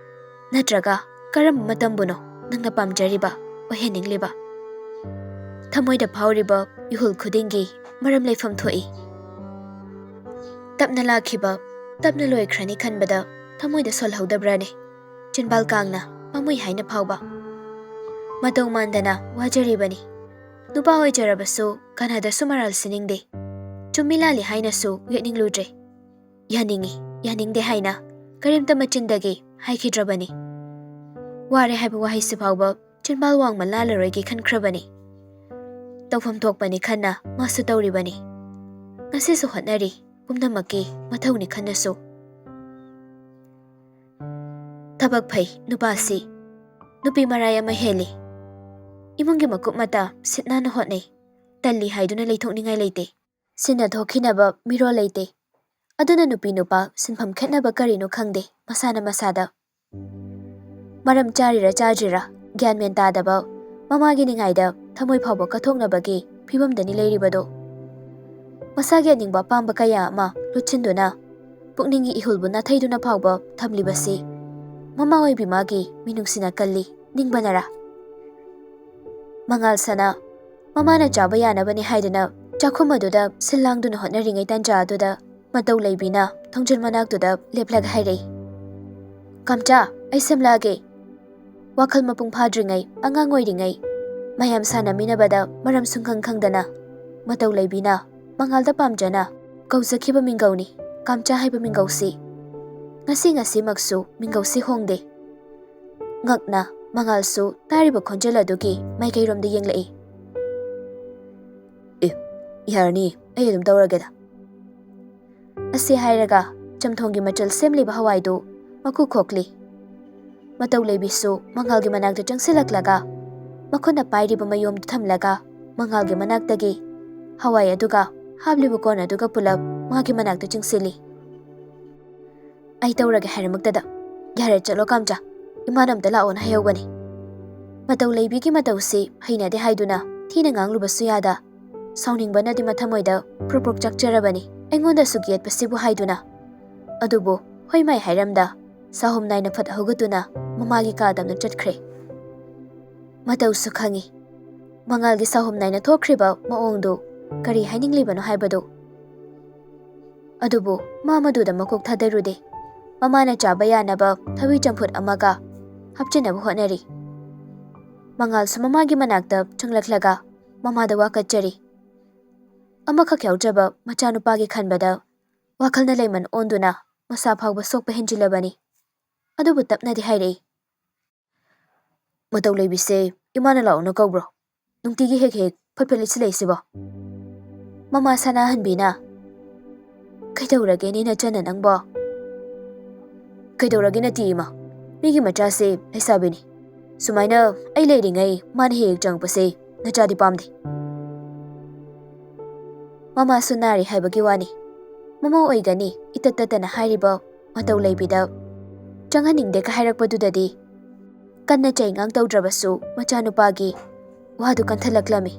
ꯅꯠꯇ꯭ꯔꯒ ꯀꯔꯝꯕ ꯃꯇꯝꯕꯨꯅꯣ ꯅꯪꯅ ꯄꯥꯝꯖꯔꯤꯕ, ꯑꯣꯏꯍꯟꯅꯤꯡꯂꯤꯕ? ꯊꯃꯣꯏꯗ ꯐꯥꯎꯔꯤꯕ ꯏꯍꯨꯜ ꯈꯨꯗꯤꯡꯒꯤ ꯃꯔꯝ ꯂꯩꯐꯝ ꯊꯣꯛꯏ꯫ ꯇꯞꯅ ꯂꯥꯛꯈꯤꯕ, ꯇꯞꯅ ꯂꯣꯏꯈ꯭ꯔꯅꯤ ꯈꯟꯕꯗ ꯊꯃꯣꯏꯗ ꯁꯣꯜꯍꯧꯗꯕ꯭ꯔꯥꯅꯦ? ꯆꯤꯟꯕꯥꯜ ꯀꯥꯡꯅ ꯄꯥꯝꯃꯨꯏ ꯍꯥꯏꯅ ꯐꯥꯎꯕ꯫ ꯃꯇꯧ ꯃꯥꯟꯗꯅ ꯋꯥꯖꯔꯤꯕꯅꯤ꯫ ꯅꯨꯄꯥ ꯑꯣꯏꯖꯔꯕꯁꯨ ꯀꯅꯥꯗꯁꯨ ꯃꯔꯥꯜ ꯁꯤꯅꯤꯡꯗꯦ꯫ ꯆꯨꯝꯃꯤ ꯂꯥꯜꯂꯤ ꯍꯥꯏꯅꯁꯨ ꯌꯦꯠꯅꯤꯡꯂꯨꯗ꯭ꯔꯦ꯫ ꯌꯥꯅꯤꯡꯏ, ꯌꯥꯅꯤꯡꯗꯦ ꯍꯥꯏꯅ ꯀꯔꯤꯝꯇ ꯃꯆꯤꯟꯗꯒꯤ ꯍꯥꯏꯈꯤꯗ꯭ꯔꯕꯅꯤ꯫ ꯋꯥꯔꯦ ꯍꯥꯏꯕ ꯋꯥꯍꯩꯁꯤ ꯐꯥꯎꯕ ꯆꯤꯟꯕꯥꯜ ꯋꯥꯡꯃ ꯂꯥꯜꯂꯔꯣꯏꯒꯦ ꯈꯟꯈ꯭ꯔꯕꯅꯤ꯫ ꯇꯧꯐꯝ ꯊꯣꯛꯄꯅꯤ ꯈꯟꯅ ꯃꯥꯁꯨ ꯇꯧꯔꯤꯕꯅꯤ꯫ ꯉꯁꯤꯁꯨ ꯍꯣꯠꯅꯔꯤ, ꯄꯨꯝꯅꯃꯛꯀꯤ ꯃꯊꯧꯅꯤ ꯈꯟꯅꯁꯨ꯫ ꯊꯕꯛ ꯐꯩ ꯅꯨꯄꯥꯁꯤ꯫ ꯅꯨꯄꯤ ꯃꯔꯥꯏ ꯑꯃ ꯍꯦꯜꯂꯤ꯫ ꯏꯃꯨꯡꯒꯤ ꯃꯀꯨꯞ ꯃꯇꯥ ꯁꯤꯠ ꯅꯥꯟꯅ ꯍꯣꯠꯅꯩ꯫ ꯇꯜꯂꯤ ꯍꯥꯏꯗꯨꯅ ꯂꯩꯊꯣꯛꯅꯤꯡꯉꯥꯏ ꯂꯩꯇꯦ꯫ ꯁꯤꯟꯅ ꯊꯣꯛꯈꯤꯅꯕ ꯃꯤꯔꯣꯜ ꯂꯩꯇꯦ꯫ ꯑꯗꯨꯅ ꯅꯨꯄꯤ ꯅꯨꯄꯥ ꯁꯤꯟꯐꯝ ꯈꯦꯠꯅꯕ ꯀꯔꯤꯅꯣ ꯈꯪꯗꯦ, ꯃꯁꯥꯅ ꯃꯁꯥꯗ꯫ ꯃꯔꯝ ꯆꯥꯔꯤꯔ ꯆꯥꯗ꯭ꯔꯤꯔ ꯒ꯭ꯌꯥꯟ ꯃꯦꯟ ꯇꯥꯗꯕ ꯃꯃꯥꯒꯤ ꯅꯤꯡꯉꯥꯏꯗ ꯊꯃꯣꯏ ꯐꯥꯎꯕ ꯀꯠꯊꯣꯛꯅꯕꯒꯤ ꯐꯤꯕꯝꯗꯅꯤ ꯂꯩꯔꯤꯕꯗꯣ꯫ ꯃꯁꯥꯒꯤ ꯑꯅꯤꯡꯕ ꯑꯄꯥꯝꯕ ꯀꯌꯥ ꯑꯃ ꯂꯨꯠꯁꯤꯟꯗꯨꯅ ꯄꯨꯛꯅꯤꯡꯒꯤ ꯏꯍꯨꯜꯕꯨ ꯅꯥꯊꯩꯗꯨꯅ ꯐꯥꯎꯕ ꯊꯝꯂꯤꯕꯁꯤ ꯃꯃꯥ ꯑꯣꯏꯕꯤ ꯃꯥꯒꯤ ꯃꯤꯅꯨꯡꯁꯤꯅ ꯀꯜꯂꯤ ꯅꯤꯡꯕꯅꯔꯥ? ꯃꯉꯥꯜ ꯁꯅꯥ, ꯃꯃꯥꯅ ꯆꯥꯕ ꯌꯥꯅꯕꯅꯤ ꯍꯥꯏꯗꯨꯅ ꯆꯥꯛꯈꯨꯝ ꯑꯗꯨꯗ ꯁꯤꯜ ꯂꯥꯡꯗꯨꯅ ꯍꯣꯠꯅꯔꯤꯉꯩ ꯇꯥꯟꯖꯥ ꯑꯗꯨꯗ ꯃꯇꯧ ꯂꯩꯕꯤꯅ ꯊꯣꯡꯖꯤꯜ ꯃꯅꯥꯛꯇꯨꯗ ꯂꯦꯞꯂꯒ ꯍꯥꯏꯔꯛꯏ, "ꯀꯥꯝꯆꯥ, ꯑꯩ ꯁꯦꯝꯂꯛꯑꯒꯦ꯫" ꯋꯥꯈꯜ ꯃꯄꯨꯡ ꯐꯥꯗ꯭ꯔꯤꯉꯩ, ꯑꯉꯥꯡ ꯑꯣꯏꯔꯤꯉꯩ, ꯃꯌꯥꯝ ꯁꯥꯟꯅꯃꯤꯟꯅꯕꯗ ꯃꯔꯝ ꯁꯨꯡꯈꯪ ꯈꯪꯗꯅ ꯃꯇꯧ ꯂꯩꯕꯤꯅ ꯃꯉꯥꯜꯗ ꯄꯥꯝꯖꯅ ꯀꯧꯖꯈꯤꯕ ꯃꯤꯡꯒꯧꯅꯤ ꯀꯥꯝꯆꯥ ꯍꯥꯏꯕ ꯃꯤꯡꯒꯧꯁꯤ꯫ ꯉꯁꯤ ꯉꯁꯤꯃꯛꯁꯨ ꯃꯤꯡꯒꯧꯁꯤ ꯍꯣꯡꯗꯦ꯫ ꯉꯛꯅ ꯃꯉꯥꯜꯁꯨ ꯇꯥꯔꯤꯕ ꯈꯣꯟꯖꯦꯜ ꯑꯗꯨꯒꯤ ꯃꯥꯏꯀꯩꯔꯣꯝꯗ ꯌꯦꯡꯂꯛꯏ꯫ "ꯑꯦ, ꯌꯥꯔꯅꯤ, ꯑꯩ ꯑꯗꯨꯝ ꯇꯧꯔꯒꯦꯗ"꯫ ꯑꯁꯤ ꯍꯥꯏꯔꯒ ꯆꯝꯊꯣꯡꯒꯤ ꯃꯆꯜ ꯁꯦꯝꯂꯤꯕ ꯍꯋꯥꯏꯗꯨ ꯃꯀꯨ ꯈꯣꯛꯂꯤ꯫ ꯃꯇꯧ ꯂꯩꯕꯤꯁꯨ ꯃꯉꯥꯜꯒꯤ ꯃꯅꯥꯛꯇ ꯆꯪꯁꯤꯜꯂꯛꯂꯒ ꯃꯈꯨꯠꯅ ꯄꯥꯏꯔꯤꯕ ꯃꯌꯣꯝꯗꯨ ꯊꯝꯂꯒ ꯃꯉꯥꯜꯒꯤ ꯃꯅꯥꯛꯇꯒꯤ ꯍꯋꯥꯏ ꯑꯗꯨꯒ ꯍꯥꯞꯂꯤꯕ ꯀꯣꯟ ꯑꯗꯨꯒ ꯄꯨꯂꯞ ꯃꯥꯒꯤ ꯃꯅꯥꯛꯇ ꯆꯪꯁꯤꯜꯂꯤ꯫ "ꯑꯩ ꯇꯧꯔꯒꯦ ꯍꯥꯏꯔꯃꯛꯇꯗ꯫ ꯌꯥꯔꯦ, ꯆꯠꯂꯣ ꯀꯥꯝꯆꯥ, ꯏꯃꯥꯅ ꯑꯝꯇ ꯂꯥꯛꯑꯣꯅ ꯍꯥꯏꯍꯧꯕꯅꯤ"꯫ ꯃꯇꯧ ꯂꯩꯕꯤꯒꯤ ꯃꯇꯧꯁꯤ ꯍꯩꯅꯗꯦ ꯍꯥꯏꯗꯨꯅ ꯊꯤꯅ ꯉꯥꯡꯂꯨꯕꯁꯨ ꯌꯥꯗ, ꯁꯥꯎꯅꯤꯡꯕꯅꯗꯤ ꯃꯊꯃꯣꯏꯗ ꯄ꯭ꯔꯣꯛ ꯄ꯭ꯔꯣꯛ ꯆꯥꯛꯆꯔꯕꯅꯤ꯫ ꯑꯩꯉꯣꯟꯗꯁꯨ ꯌꯦꯠꯄꯁꯤꯕꯨ ꯍꯥꯏꯗꯨꯅ꯫ ꯑꯗꯨꯕꯨ ꯍꯣꯏ ꯃꯥꯏ ꯍꯥꯏꯔꯝꯗ, ꯁꯥꯍꯨꯝ ꯅꯥꯏꯅ ꯐꯠ ꯍꯧꯒꯠꯇꯨꯅ ꯃꯃꯥꯒꯤ ꯀꯥꯗ ꯑꯃꯨꯛ ꯆꯠꯈ꯭ꯔꯦ꯫ ꯃꯇꯧꯁꯨ ꯈꯪꯏ, ꯃꯉꯥꯜꯒꯤ ꯁꯥꯍꯨꯝ ꯅꯥꯏꯅ ꯊꯣꯛꯈ꯭ꯔꯤꯕ ꯃꯑꯣꯡꯗꯨ ꯀꯔꯤ ꯍꯥꯏꯅꯤꯡꯂꯤꯕꯅꯣ ꯍꯥꯏꯕꯗꯨ꯫ ꯑꯗꯨꯕꯨ ꯃꯥ ꯃꯗꯨꯗ ꯃꯀꯣꯛ ꯊꯥꯗꯔꯨꯗꯦ꯫ ꯃꯃꯥꯅ ꯆꯥꯕ ꯌꯥꯅꯕ ꯊꯕꯤ ꯆꯝꯐꯨꯠ ꯑꯃꯒ ꯍꯥꯞꯆꯤꯟꯅꯕ ꯍꯣꯠꯅꯔꯤ꯫ ꯃꯉꯥꯜꯁꯨ ꯃꯃꯥꯒꯤ ꯃꯅꯥꯛꯇ ꯆꯪꯂꯛꯂꯒ ꯃꯃꯥꯗ ꯋꯥꯀꯠꯆꯔꯤ꯫ ꯑꯃꯈꯛ ꯌꯥꯎꯖꯕ ꯃꯆꯥꯅꯨꯄꯥꯒꯤ ꯈꯟꯕꯗ ꯋꯥꯈꯜꯅ ꯂꯩꯃꯟ ꯑꯣꯟꯗꯨꯅ ꯃꯁꯥ ꯐꯥꯎꯕ ꯁꯣꯛꯄ ꯍꯦꯟꯖꯤꯜꯂꯕꯅꯤ꯫ ꯑꯗꯨꯕꯨ ꯇꯞꯅꯗꯤ ꯍꯥꯏꯔꯛꯏ꯫ "ꯃꯇꯧ ꯂꯩꯕꯤꯁꯦ ꯏꯃꯥꯅ ꯂꯥꯛꯑꯣꯅ ꯀꯧꯕ꯭ꯔꯣ? ꯅꯨꯡꯇꯤꯒꯤ ꯍꯦꯛ ꯍꯦꯛ ꯐꯠ ꯐꯠ ꯂꯤꯠꯁꯤꯜꯂꯛꯏꯁꯤꯕꯣ?" ꯃꯃꯥ ꯁꯅꯥꯍꯟꯕꯤꯅ, "ꯀꯩꯗꯧꯔꯒꯦꯅꯦ ꯅꯆꯟꯅ ꯅꯪꯕꯣ?" "ꯀꯩꯗꯧꯔꯒꯦ ꯅꯠꯇꯦ ꯏꯃꯥ, ꯃꯤꯒꯤ ꯃꯆꯥꯁꯦ ꯂꯩꯁꯥꯕꯤꯅꯤ꯫ ꯁꯨꯃꯥꯏꯅ ꯑꯩ ꯂꯩꯔꯤꯉꯩ ꯃꯥꯅ ꯍꯦꯛ ꯍꯦꯛ ꯆꯪꯉꯛꯄꯁꯦ ꯅꯆꯥꯗꯤ ꯄꯥꯝꯗꯦ"꯫ ꯃꯃꯥꯁꯨ ꯅꯥꯔꯤ ꯍꯥꯏꯕꯒꯤ ꯋꯥꯅꯤ꯫ ꯃꯃꯥ ꯑꯣꯏꯒꯅꯤ ꯏꯇꯠ ꯇꯠꯇꯅ ꯍꯥꯏꯔꯤꯕ ꯃꯇꯧ ꯂꯩꯕꯤꯗ ꯆꯪꯍꯟꯅꯤꯡꯗꯦꯒ ꯍꯥꯏꯔꯛꯄꯗꯨꯗꯗꯤ ꯀꯟꯅ ꯆꯩꯉꯥꯡ ꯇꯧꯗ꯭ꯔꯕꯁꯨ ꯃꯆꯥꯅꯨꯄꯥꯒꯤ ꯋꯥꯗꯨ ꯀꯟꯊꯜꯂꯛꯂꯝꯃꯤ꯫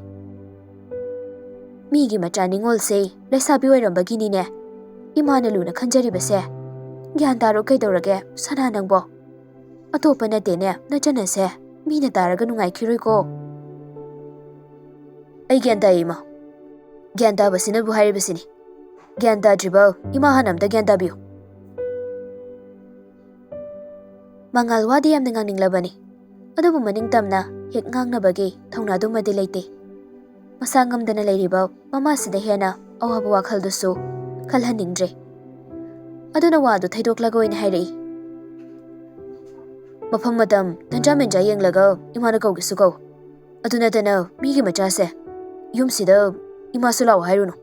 "ꯃꯤꯒꯤ ꯃꯆꯥ ꯅꯤꯉꯣꯜꯁꯦ ꯂꯩꯁꯥꯕꯤ ꯑꯣꯏꯔꯝꯕꯒꯤꯅꯤꯅꯦ ꯏꯃꯥꯅ ꯂꯨꯅ ꯈꯟꯖꯔꯤꯕꯁꯦ꯫ ꯒ꯭ꯌꯥꯟ ꯇꯥꯔꯣ ꯀꯩꯗꯧꯔꯒꯦ ꯁꯅꯥ ꯅꯪꯕꯣ? ꯑꯇꯣꯞꯄ ꯅꯠꯇꯦꯅꯦ ꯅꯆꯟꯅꯁꯦ, ꯃꯤꯅ ꯇꯥꯔꯒ ꯅꯨꯡꯉꯥꯏꯈꯤꯔꯣꯏꯀꯣ"꯫ "ꯑꯩ ꯒ꯭ꯌꯥꯟ ꯇꯥꯏ ꯏꯃꯥ꯫ ꯒ꯭ꯌꯥꯟ ꯇꯥꯕꯁꯤꯅꯕꯨ ꯍꯥꯏꯔꯤꯕꯁꯤꯅꯤ꯫ ꯒ꯭ꯌꯥꯟ ꯇꯥꯗ꯭ꯔꯤꯕ ꯏꯃꯥ ꯍꯥꯟꯅ ꯑꯝꯇ ꯒ꯭ꯌꯥꯟ ꯇꯥꯕꯤꯌꯨ"꯫ ꯃꯉꯥꯜ ꯋꯥꯗꯤ ꯌꯥꯝꯅ ꯉꯥꯡꯅꯤꯡꯂꯕꯅꯤ, ꯑꯗꯨꯕꯨ ꯃꯅꯤꯡ ꯇꯝꯅ ꯍꯦꯛ ꯉꯥꯡꯅꯕꯒꯤ ꯊꯧꯅꯥꯗꯨꯃꯗꯤ ꯂꯩꯇꯦ꯫ ꯃꯁꯥ ꯉꯝꯗꯅ ꯂꯩꯔꯤꯕ ꯃꯃꯥꯁꯤꯗ ꯍꯦꯟꯅ ꯑꯋꯥꯕ ꯋꯥꯈꯜꯗꯨꯁꯨ ꯈꯜꯍꯟꯅꯤꯡꯗ꯭ꯔꯦ꯫ ꯑꯗꯨꯅ ꯋꯥꯗꯨ ꯊꯩꯗꯣꯛꯂꯒ ꯑꯣꯏꯅ ꯍꯥꯏꯔꯛꯏ꯫ ꯃꯐꯝ ꯃꯇꯝ ꯇꯟꯖꯥ ꯃꯦꯟꯖꯥ ꯌꯦꯡꯂꯒ ꯏꯃꯥꯅ ꯀꯧꯒꯦꯁꯨ ꯀꯧ꯫ ꯑꯗꯨ ꯅꯠꯇꯅ ꯃꯤꯒꯤ ꯃꯆꯥꯁꯦ ꯌꯨꯝꯁꯤꯗ ꯏꯃꯥꯁꯨ ꯂꯥꯛꯑꯣ ꯍꯥꯏꯔꯨꯅꯨ꯫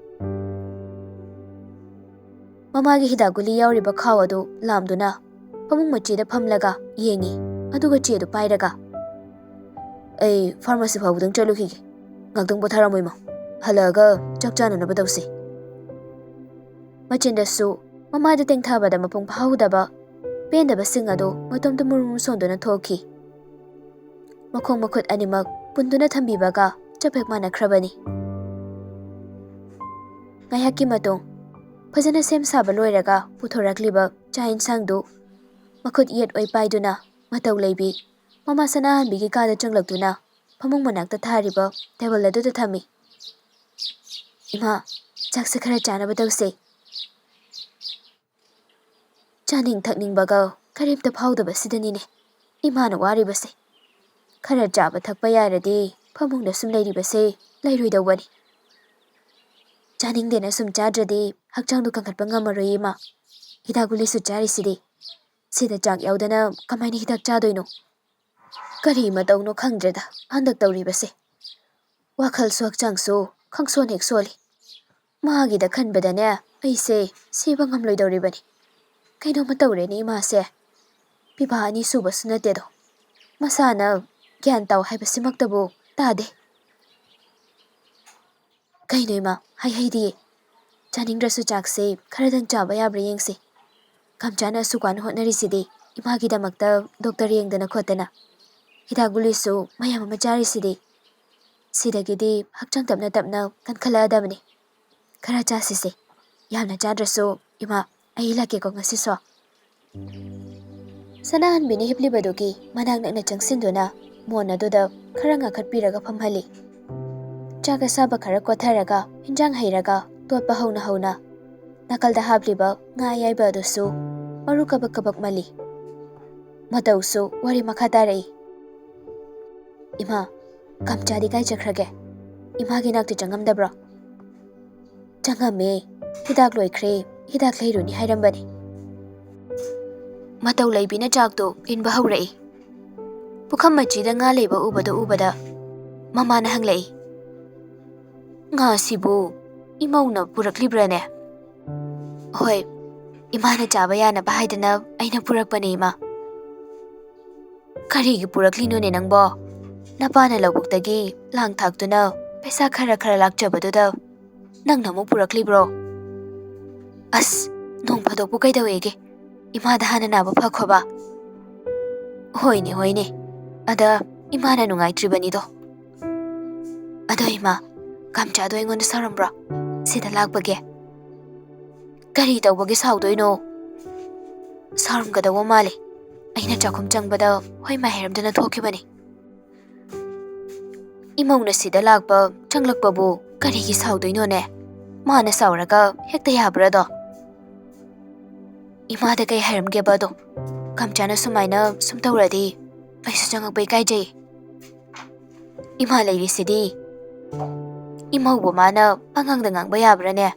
ꯃꯃꯥꯒꯤ ꯍꯤꯗꯥꯛ ꯒꯨꯂꯤ ꯌꯥꯎꯔꯤꯕ ꯈꯥꯎ ꯑꯗꯨ ꯂꯥꯝꯗꯨꯅ ꯐꯃꯨꯡ ꯃꯆꯤꯗ ꯐꯝꯂꯒ ꯌꯦꯡꯉꯤ꯫ ꯑꯗꯨꯒ ꯆꯦꯗꯨ ꯄꯥꯏꯔꯒ, "ꯑꯩ ꯐꯥꯔꯃꯥꯁꯤ ꯐꯥꯎꯕꯗꯪ ꯆꯠꯂꯨꯈꯤꯒꯦ꯫ ꯉꯥꯛꯇꯪ ꯄꯣꯊꯥꯔꯝꯃꯣ ꯏꯃꯥ꯫ ꯍꯜꯂꯛꯑꯒ ꯆꯥꯛ ꯆꯥꯅꯅꯕ ꯇꯧꯁꯤ꯫" ꯃꯆꯤꯟꯗꯁꯨ ꯃꯃꯥꯗ ꯇꯦꯡꯊꯕꯗ ꯃꯄꯨꯡ ꯐꯥꯍꯧꯗꯕ ꯄꯦꯟꯗꯕꯁꯤꯡ ꯑꯗꯨ ꯃꯇꯣꯝꯇ ꯃꯨꯔꯨꯝ ꯁꯣꯟꯗꯨꯅ ꯊꯣꯛꯈꯤ꯫ ꯃꯈꯣꯡ ꯃꯈꯨꯠ ꯑꯅꯤꯃꯛ ꯄꯨꯟꯗꯨꯅ ꯊꯝꯕꯤꯕꯒ ꯆꯞ ꯍꯦꯛ ꯃꯥꯟꯅꯈ꯭ꯔꯕꯅꯤ꯫ ꯉꯥꯏꯍꯥꯛꯀꯤ ꯃꯇꯨꯡ ꯐꯖꯅ ꯁꯦꯝ ꯁꯥꯕ ꯂꯣꯏꯔꯒ ꯄꯨꯊꯣꯔꯛꯂꯤꯕ ꯆꯥꯛ ꯌꯦꯟꯁꯥꯡꯗꯨ ꯃꯈꯨꯠ ꯌꯦꯠ ꯑꯣꯏ ꯄꯥꯏꯗꯨꯅ ꯃꯇꯧ ꯂꯩꯕꯤ ꯃꯃꯥ ꯁꯅꯥꯍꯟꯕꯤꯒꯤ ꯀꯥꯗ ꯆꯪꯂꯛꯇꯨꯅ ꯐꯃꯨꯡ ꯃꯅꯥꯛꯇ ꯊꯥꯔꯤꯕ ꯇꯦꯕꯜ ꯑꯗꯨꯗ ꯊꯝꯃꯤ꯫ "ꯏꯃꯥ, ꯆꯥꯛꯁꯦ ꯈꯔ ꯆꯥꯅꯕ ꯇꯧꯁꯦ꯫" ꯆꯥꯅꯤꯡ ꯊꯛꯅꯤꯡꯕꯒ ꯀꯔꯤꯝꯇ ꯐꯥꯎꯗꯕꯁꯤꯗꯅꯤꯅꯦ ꯏꯃꯥꯅ ꯋꯥꯔꯤꯕꯁꯦ꯫ ꯈꯔ ꯆꯥꯕ ꯊꯛꯄ ꯌꯥꯔꯗꯤ ꯐꯃꯨꯡꯗ ꯁꯨꯝ ꯂꯩꯔꯤꯕꯁꯦ ꯂꯩꯔꯣꯏꯗꯧꯕꯅꯤ꯫ ꯆꯥꯅꯤꯡꯗꯦꯅ ꯁꯨꯝ ꯆꯥꯗ꯭ꯔꯗꯤ ꯍꯛꯆꯥꯡꯗꯣ ꯀꯟꯈꯠꯄ ꯉꯝꯃꯔꯣꯏ ꯏꯃꯥ꯫ ꯍꯤꯗꯥꯛ ꯒꯨꯂꯤꯁꯨ ꯆꯥꯔꯤꯁꯤꯗꯤ꯫ ꯁꯤꯗ ꯆꯥꯛ ꯌꯥꯎꯗꯅ ꯀꯃꯥꯏꯅ ꯍꯤꯗꯥꯛ ꯆꯥꯗꯣꯏꯅꯣ? ꯀꯔꯤ ꯃꯇꯧꯅꯣ ꯈꯪꯗ꯭ꯔꯦꯗ ꯍꯟꯗꯛ ꯇꯧꯔꯤꯕꯁꯦ꯫ ꯋꯥꯈꯜꯁꯨ ꯍꯛꯆꯥꯡꯁꯨ ꯈꯪꯁꯣꯟ ꯍꯦꯛ ꯁꯣꯜꯂꯤ꯫ ꯃꯥꯒꯤꯗ ꯈꯟꯕꯗꯅꯦ ꯑꯩꯁꯦ ꯁꯤꯕ ꯉꯝꯂꯣꯏꯗꯧꯔꯤꯕꯅꯤ꯫ ꯀꯩꯅꯣꯝꯃ ꯇꯧꯔꯦꯅꯦ ꯏꯃꯥꯁꯦ꯫ ꯄꯤꯕꯥ ꯑꯅꯤ ꯁꯨꯕꯁꯨ ꯅꯠꯇꯦꯗꯣ꯫ ꯃꯁꯥꯅ ꯒ꯭ꯌꯥꯟ ꯇꯥꯎ ꯍꯥꯏꯕꯁꯤꯃꯛꯇꯕꯨ ꯇꯥꯗꯦ꯫ ꯀꯩꯅꯣ ꯏꯃꯥ, ꯍꯩ ꯍꯩꯗꯤ? ꯆꯥꯅꯤꯡꯗ꯭ꯔꯁꯨ ꯆꯥꯛꯁꯦ ꯈꯔꯗꯪ ꯆꯥꯕ ꯌꯥꯕ꯭ꯔꯥ ꯌꯦꯡꯁꯤ꯫ ꯀꯝꯆꯥꯅ ꯑꯁꯨꯛ ꯋꯥꯅ ꯍꯣꯠꯅꯔꯤꯁꯤꯗꯤ ꯏꯃꯥꯒꯤꯗꯃꯛꯇ ꯗꯣꯛꯇꯔ ꯌꯦꯡꯗꯅ ꯈꯣꯠꯇꯅ꯫ ꯍꯤꯗꯥꯛ ꯒꯨꯂꯤꯁꯨ ꯃꯌꯥꯝ ꯑꯃ ꯆꯥꯔꯤꯁꯤꯗꯤ꯫ ꯁꯤꯗꯒꯤꯗꯤ ꯍꯛꯆꯥꯡ ꯇꯞꯅ ꯇꯞꯅ ꯀꯟꯈꯠꯂꯛꯑꯗꯕꯅꯤ꯫ ꯈꯔ ꯆꯥꯁꯤꯁꯦ꯫ ꯌꯥꯝꯅ ꯆꯥꯗ꯭ꯔꯁꯨ ꯏꯃꯥ, ꯑꯩ ꯂꯥꯛꯀꯦꯀꯣ ꯉꯁꯤꯁꯣ꯫ ꯁꯅꯥꯍꯟꯕꯤꯅ ꯍꯤꯞꯂꯤꯕꯗꯨꯒꯤ ꯃꯅꯥꯛ ꯅꯛꯅ ꯆꯪꯁꯤꯟꯗꯨꯅ ꯃꯣꯟ ꯑꯗꯨꯗ ꯈꯔ ꯉꯥꯈꯠꯄꯤꯔꯒ ꯐꯝꯍꯜꯂꯤ꯫ ꯆꯥꯛ ꯑꯁꯥꯕ ꯈꯔ ꯀꯣꯠꯊꯔꯒ ꯍꯤꯟꯖꯥꯡ ꯍꯩꯔꯒ ꯇꯣꯠꯄ ꯍꯧꯅ ꯍꯧꯅ ꯅꯥꯀꯜꯗ ꯍꯥꯞꯂꯤꯕ ꯉꯥ ꯑꯌꯥꯏꯕ ꯑꯗꯨꯁꯨ ꯃꯔꯨ ꯀꯕꯛ ꯀꯕꯛ ꯃꯜꯂꯤ꯫ ꯃꯇꯧꯁꯨ ꯋꯥꯔꯤ ꯃꯈꯥ ꯇꯥꯔꯛꯏ꯫ "ꯏꯃꯥ, ꯀꯝꯆꯥꯗꯤ ꯀꯥꯏ ꯆꯠꯈ꯭ꯔꯒꯦ? ꯏꯃꯥꯒꯤ ꯅꯥꯛꯇ ꯆꯪꯉꯝꯗꯕ꯭ꯔꯣ?" "ꯆꯪꯉꯝꯃꯦ꯫ ꯍꯤꯗꯥꯛ ꯂꯣꯏꯈ꯭ꯔꯦ, ꯍꯤꯗꯥꯛ ꯂꯩꯔꯨꯅꯤ ꯍꯥꯏꯔꯝꯕꯅꯤ꯫" ꯃꯇꯧ ꯂꯩꯕꯤꯅ ꯆꯥꯛꯇꯨ ꯏꯟꯕ ꯍꯧꯔꯛꯏ꯫ ꯄꯨꯈꯝ ꯃꯆꯤꯗ ꯉꯥ ꯂꯩꯕ ꯎꯕꯗ ꯎꯕꯗ ꯃꯃꯥꯅ ꯍꯪꯂꯛꯏ, "ꯉꯥꯁꯤꯕꯨ ꯏꯃꯧꯅ ꯄꯨꯔꯛꯂꯤꯕ꯭ꯔꯥꯅꯦ?" "ꯍꯣꯏ, ꯏꯃꯥꯅ ꯆꯥꯕ ꯌꯥꯅꯕ ꯍꯥꯏꯗꯅ ꯑꯩꯅ ꯄꯨꯔꯛꯄꯅꯦ, ꯏꯃꯥ꯫" "ꯀꯔꯤꯒꯤ ꯄꯨꯔꯛꯂꯤꯅꯣꯅꯦ ꯅꯪꯕꯣ? ꯅꯄꯥꯅ ꯂꯧꯕꯨꯛꯇꯒꯤ ꯂꯥꯡ ꯊꯥꯛꯇꯨꯅ ꯄꯩꯁꯥ ꯈꯔ ꯈꯔ ꯂꯥꯛꯆꯕꯗꯨꯗ ꯅꯪꯅ ꯑꯃꯨꯛ ꯄꯨꯔꯛꯂꯤꯕ꯭ꯔꯣ?" "ꯑꯁ, ꯅꯣꯡ ꯐꯥꯗꯣꯛꯄꯨ ꯀꯩꯗꯧꯋꯦꯒꯦ? ꯏꯃꯥꯗ ꯍꯥꯟꯅ ꯅꯥꯕ ꯐꯈꯣꯕ꯫" "ꯍꯣꯏꯅꯦ, ꯍꯣꯏꯅꯦ꯫ ꯑꯗ ꯏꯃꯥꯅ ꯅꯨꯡꯉꯥꯏꯇ꯭ꯔꯤꯕꯅꯤꯗꯣ꯫ ꯑꯗꯣ ꯏꯃꯥ, ꯀꯝꯆꯥꯗꯣ ꯑꯩꯉꯣꯟꯗ ꯁꯥꯎꯔꯝꯕ꯭ꯔꯣ, ꯁꯤꯗ ꯂꯥꯛꯄꯒꯦ?" "ꯀꯔꯤ ꯇꯧꯕꯒꯤ ꯁꯥꯎꯗꯣꯏꯅꯣ? ꯁꯥꯎꯔꯝꯒꯗꯧꯕ ꯃꯥꯜꯂꯦ꯫ ꯑꯩꯅ ꯆꯥꯛꯈꯨꯝ ꯆꯪꯕꯗ ꯍꯣꯏ ꯃꯥ ꯍꯩꯔꯝꯗꯅ ꯊꯣꯛꯈꯤꯕꯅꯤ꯫" "ꯏꯃꯧꯅ ꯁꯤꯗ ꯂꯥꯛꯄ ꯆꯪꯂꯛꯄꯕꯨ ꯀꯔꯤꯒꯤ ꯁꯥꯎꯗꯣꯏꯅꯣꯅꯦ? ꯃꯥꯅ ꯁꯥꯎꯔꯒ ꯍꯦꯛꯇ ꯌꯥꯕ꯭ꯔꯥꯗꯣ?" "ꯏꯃꯥꯗ ꯀꯩ ꯍꯥꯏꯔꯝꯒꯦꯕ ꯑꯗꯣ? ꯀꯝꯆꯥꯅ ꯁꯨꯃꯥꯏꯅ ꯁꯨꯝ ꯇꯧꯔꯗꯤ ꯑꯩꯁꯨ ꯆꯪꯉꯛꯄ ꯏꯀꯥꯏꯖꯩ꯫ ꯏꯃꯥ ꯂꯩꯔꯤꯁꯤꯗꯤ꯫ ꯏꯃꯧꯕꯨ ꯃꯥꯅ ꯑꯉꯥꯡꯗ ꯉꯥꯡꯕ ꯌꯥꯕ꯭ꯔꯥꯅꯦ?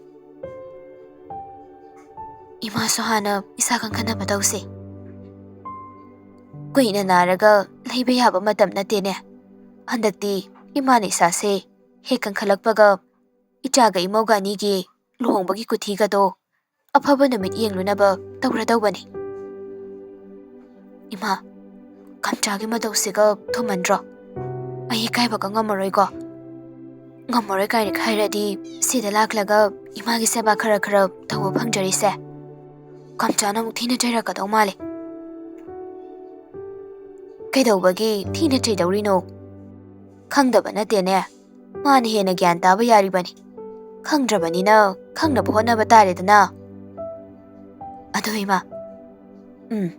ꯏꯃꯥꯁꯨ ꯍꯥꯟꯅ ꯏꯁꯥ ꯀꯟꯈꯠꯅꯕ ꯇꯧꯁꯤ꯫ ꯀꯨꯏꯅ ꯅꯥꯔꯒ ꯂꯩꯕ ꯌꯥꯕ ꯃꯇꯝ ꯅꯠꯇꯦꯅꯦ꯫ ꯍꯟꯗꯛꯇꯤ ꯏꯃꯥꯅ ꯏꯁꯥꯁꯦ ꯍꯦꯛ ꯀꯟꯈꯠꯂꯛꯄꯒ ꯏꯆꯥꯒ ꯏꯃꯧꯒ ꯑꯅꯤꯒꯤ ꯂꯨꯍꯣꯡꯕꯒꯤ ꯀꯨꯊꯤꯒꯗꯣ ꯑꯐꯕ ꯅꯨꯃꯤꯠ ꯌꯦꯡꯂꯨꯅꯕ ꯇꯧꯔꯗꯧꯕꯅꯤ꯫" "ꯏꯃꯥ, ꯀꯝꯆꯥꯒꯤ ꯃꯇꯧꯁꯤꯒ ꯊꯨꯃꯟꯗ꯭ꯔꯣ? ꯑꯩ ꯏꯀꯥꯏꯕꯒ ꯉꯝꯃꯔꯣꯏꯀꯣ꯫ ꯉꯝꯃꯔꯣꯏ ꯀꯥꯏꯅ ꯍꯥꯏꯔꯗꯤ ꯁꯤꯗ ꯂꯥꯛꯂꯒ ꯏꯃꯥꯒꯤ ꯁꯦꯕꯥ ꯈꯔ ꯈꯔ ꯇꯧꯕ ꯐꯪꯖꯔꯤꯁꯦ꯫ ꯀꯝꯆꯥꯅ ꯑꯃꯨꯛ ꯊꯤꯅ ꯆꯩꯔꯛꯀꯗꯧ ꯃꯥꯜꯂꯦ꯫" "ꯀꯩꯗꯧꯕꯒꯤ ꯊꯤꯅ ꯆꯩꯗꯧꯔꯤꯅꯣ? ꯈꯪꯗꯕ ꯅꯠꯇꯦꯅꯦ꯫ ꯃꯥꯅ ꯍꯦꯟꯅ ꯒ꯭ꯌꯥꯟ ꯇꯥꯕ ꯌꯥꯔꯤꯕꯅꯤ꯫ ꯈꯪꯗ꯭ꯔꯕꯅꯤꯅ ꯈꯪꯅꯕ ꯍꯣꯠꯅꯕ ꯇꯥꯔꯦꯗꯅ꯫" "ꯑꯗꯣ ꯏꯃꯥ꯫" "ꯎꯝ,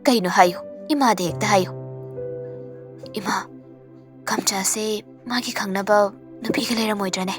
ꯀꯩꯅꯣ ꯍꯥꯏꯌꯨ, ꯏꯃꯥꯗ ꯍꯦꯛꯇ ꯍꯥꯏꯌꯨ꯫" "ꯏꯃꯥ, ꯀꯝꯆꯥꯁꯦ ꯃꯥꯒꯤ ꯈꯪꯅꯕ ꯅꯨꯄꯤꯒ ꯂꯩꯔꯝꯃꯣꯏꯗ꯭ꯔꯅꯦ?"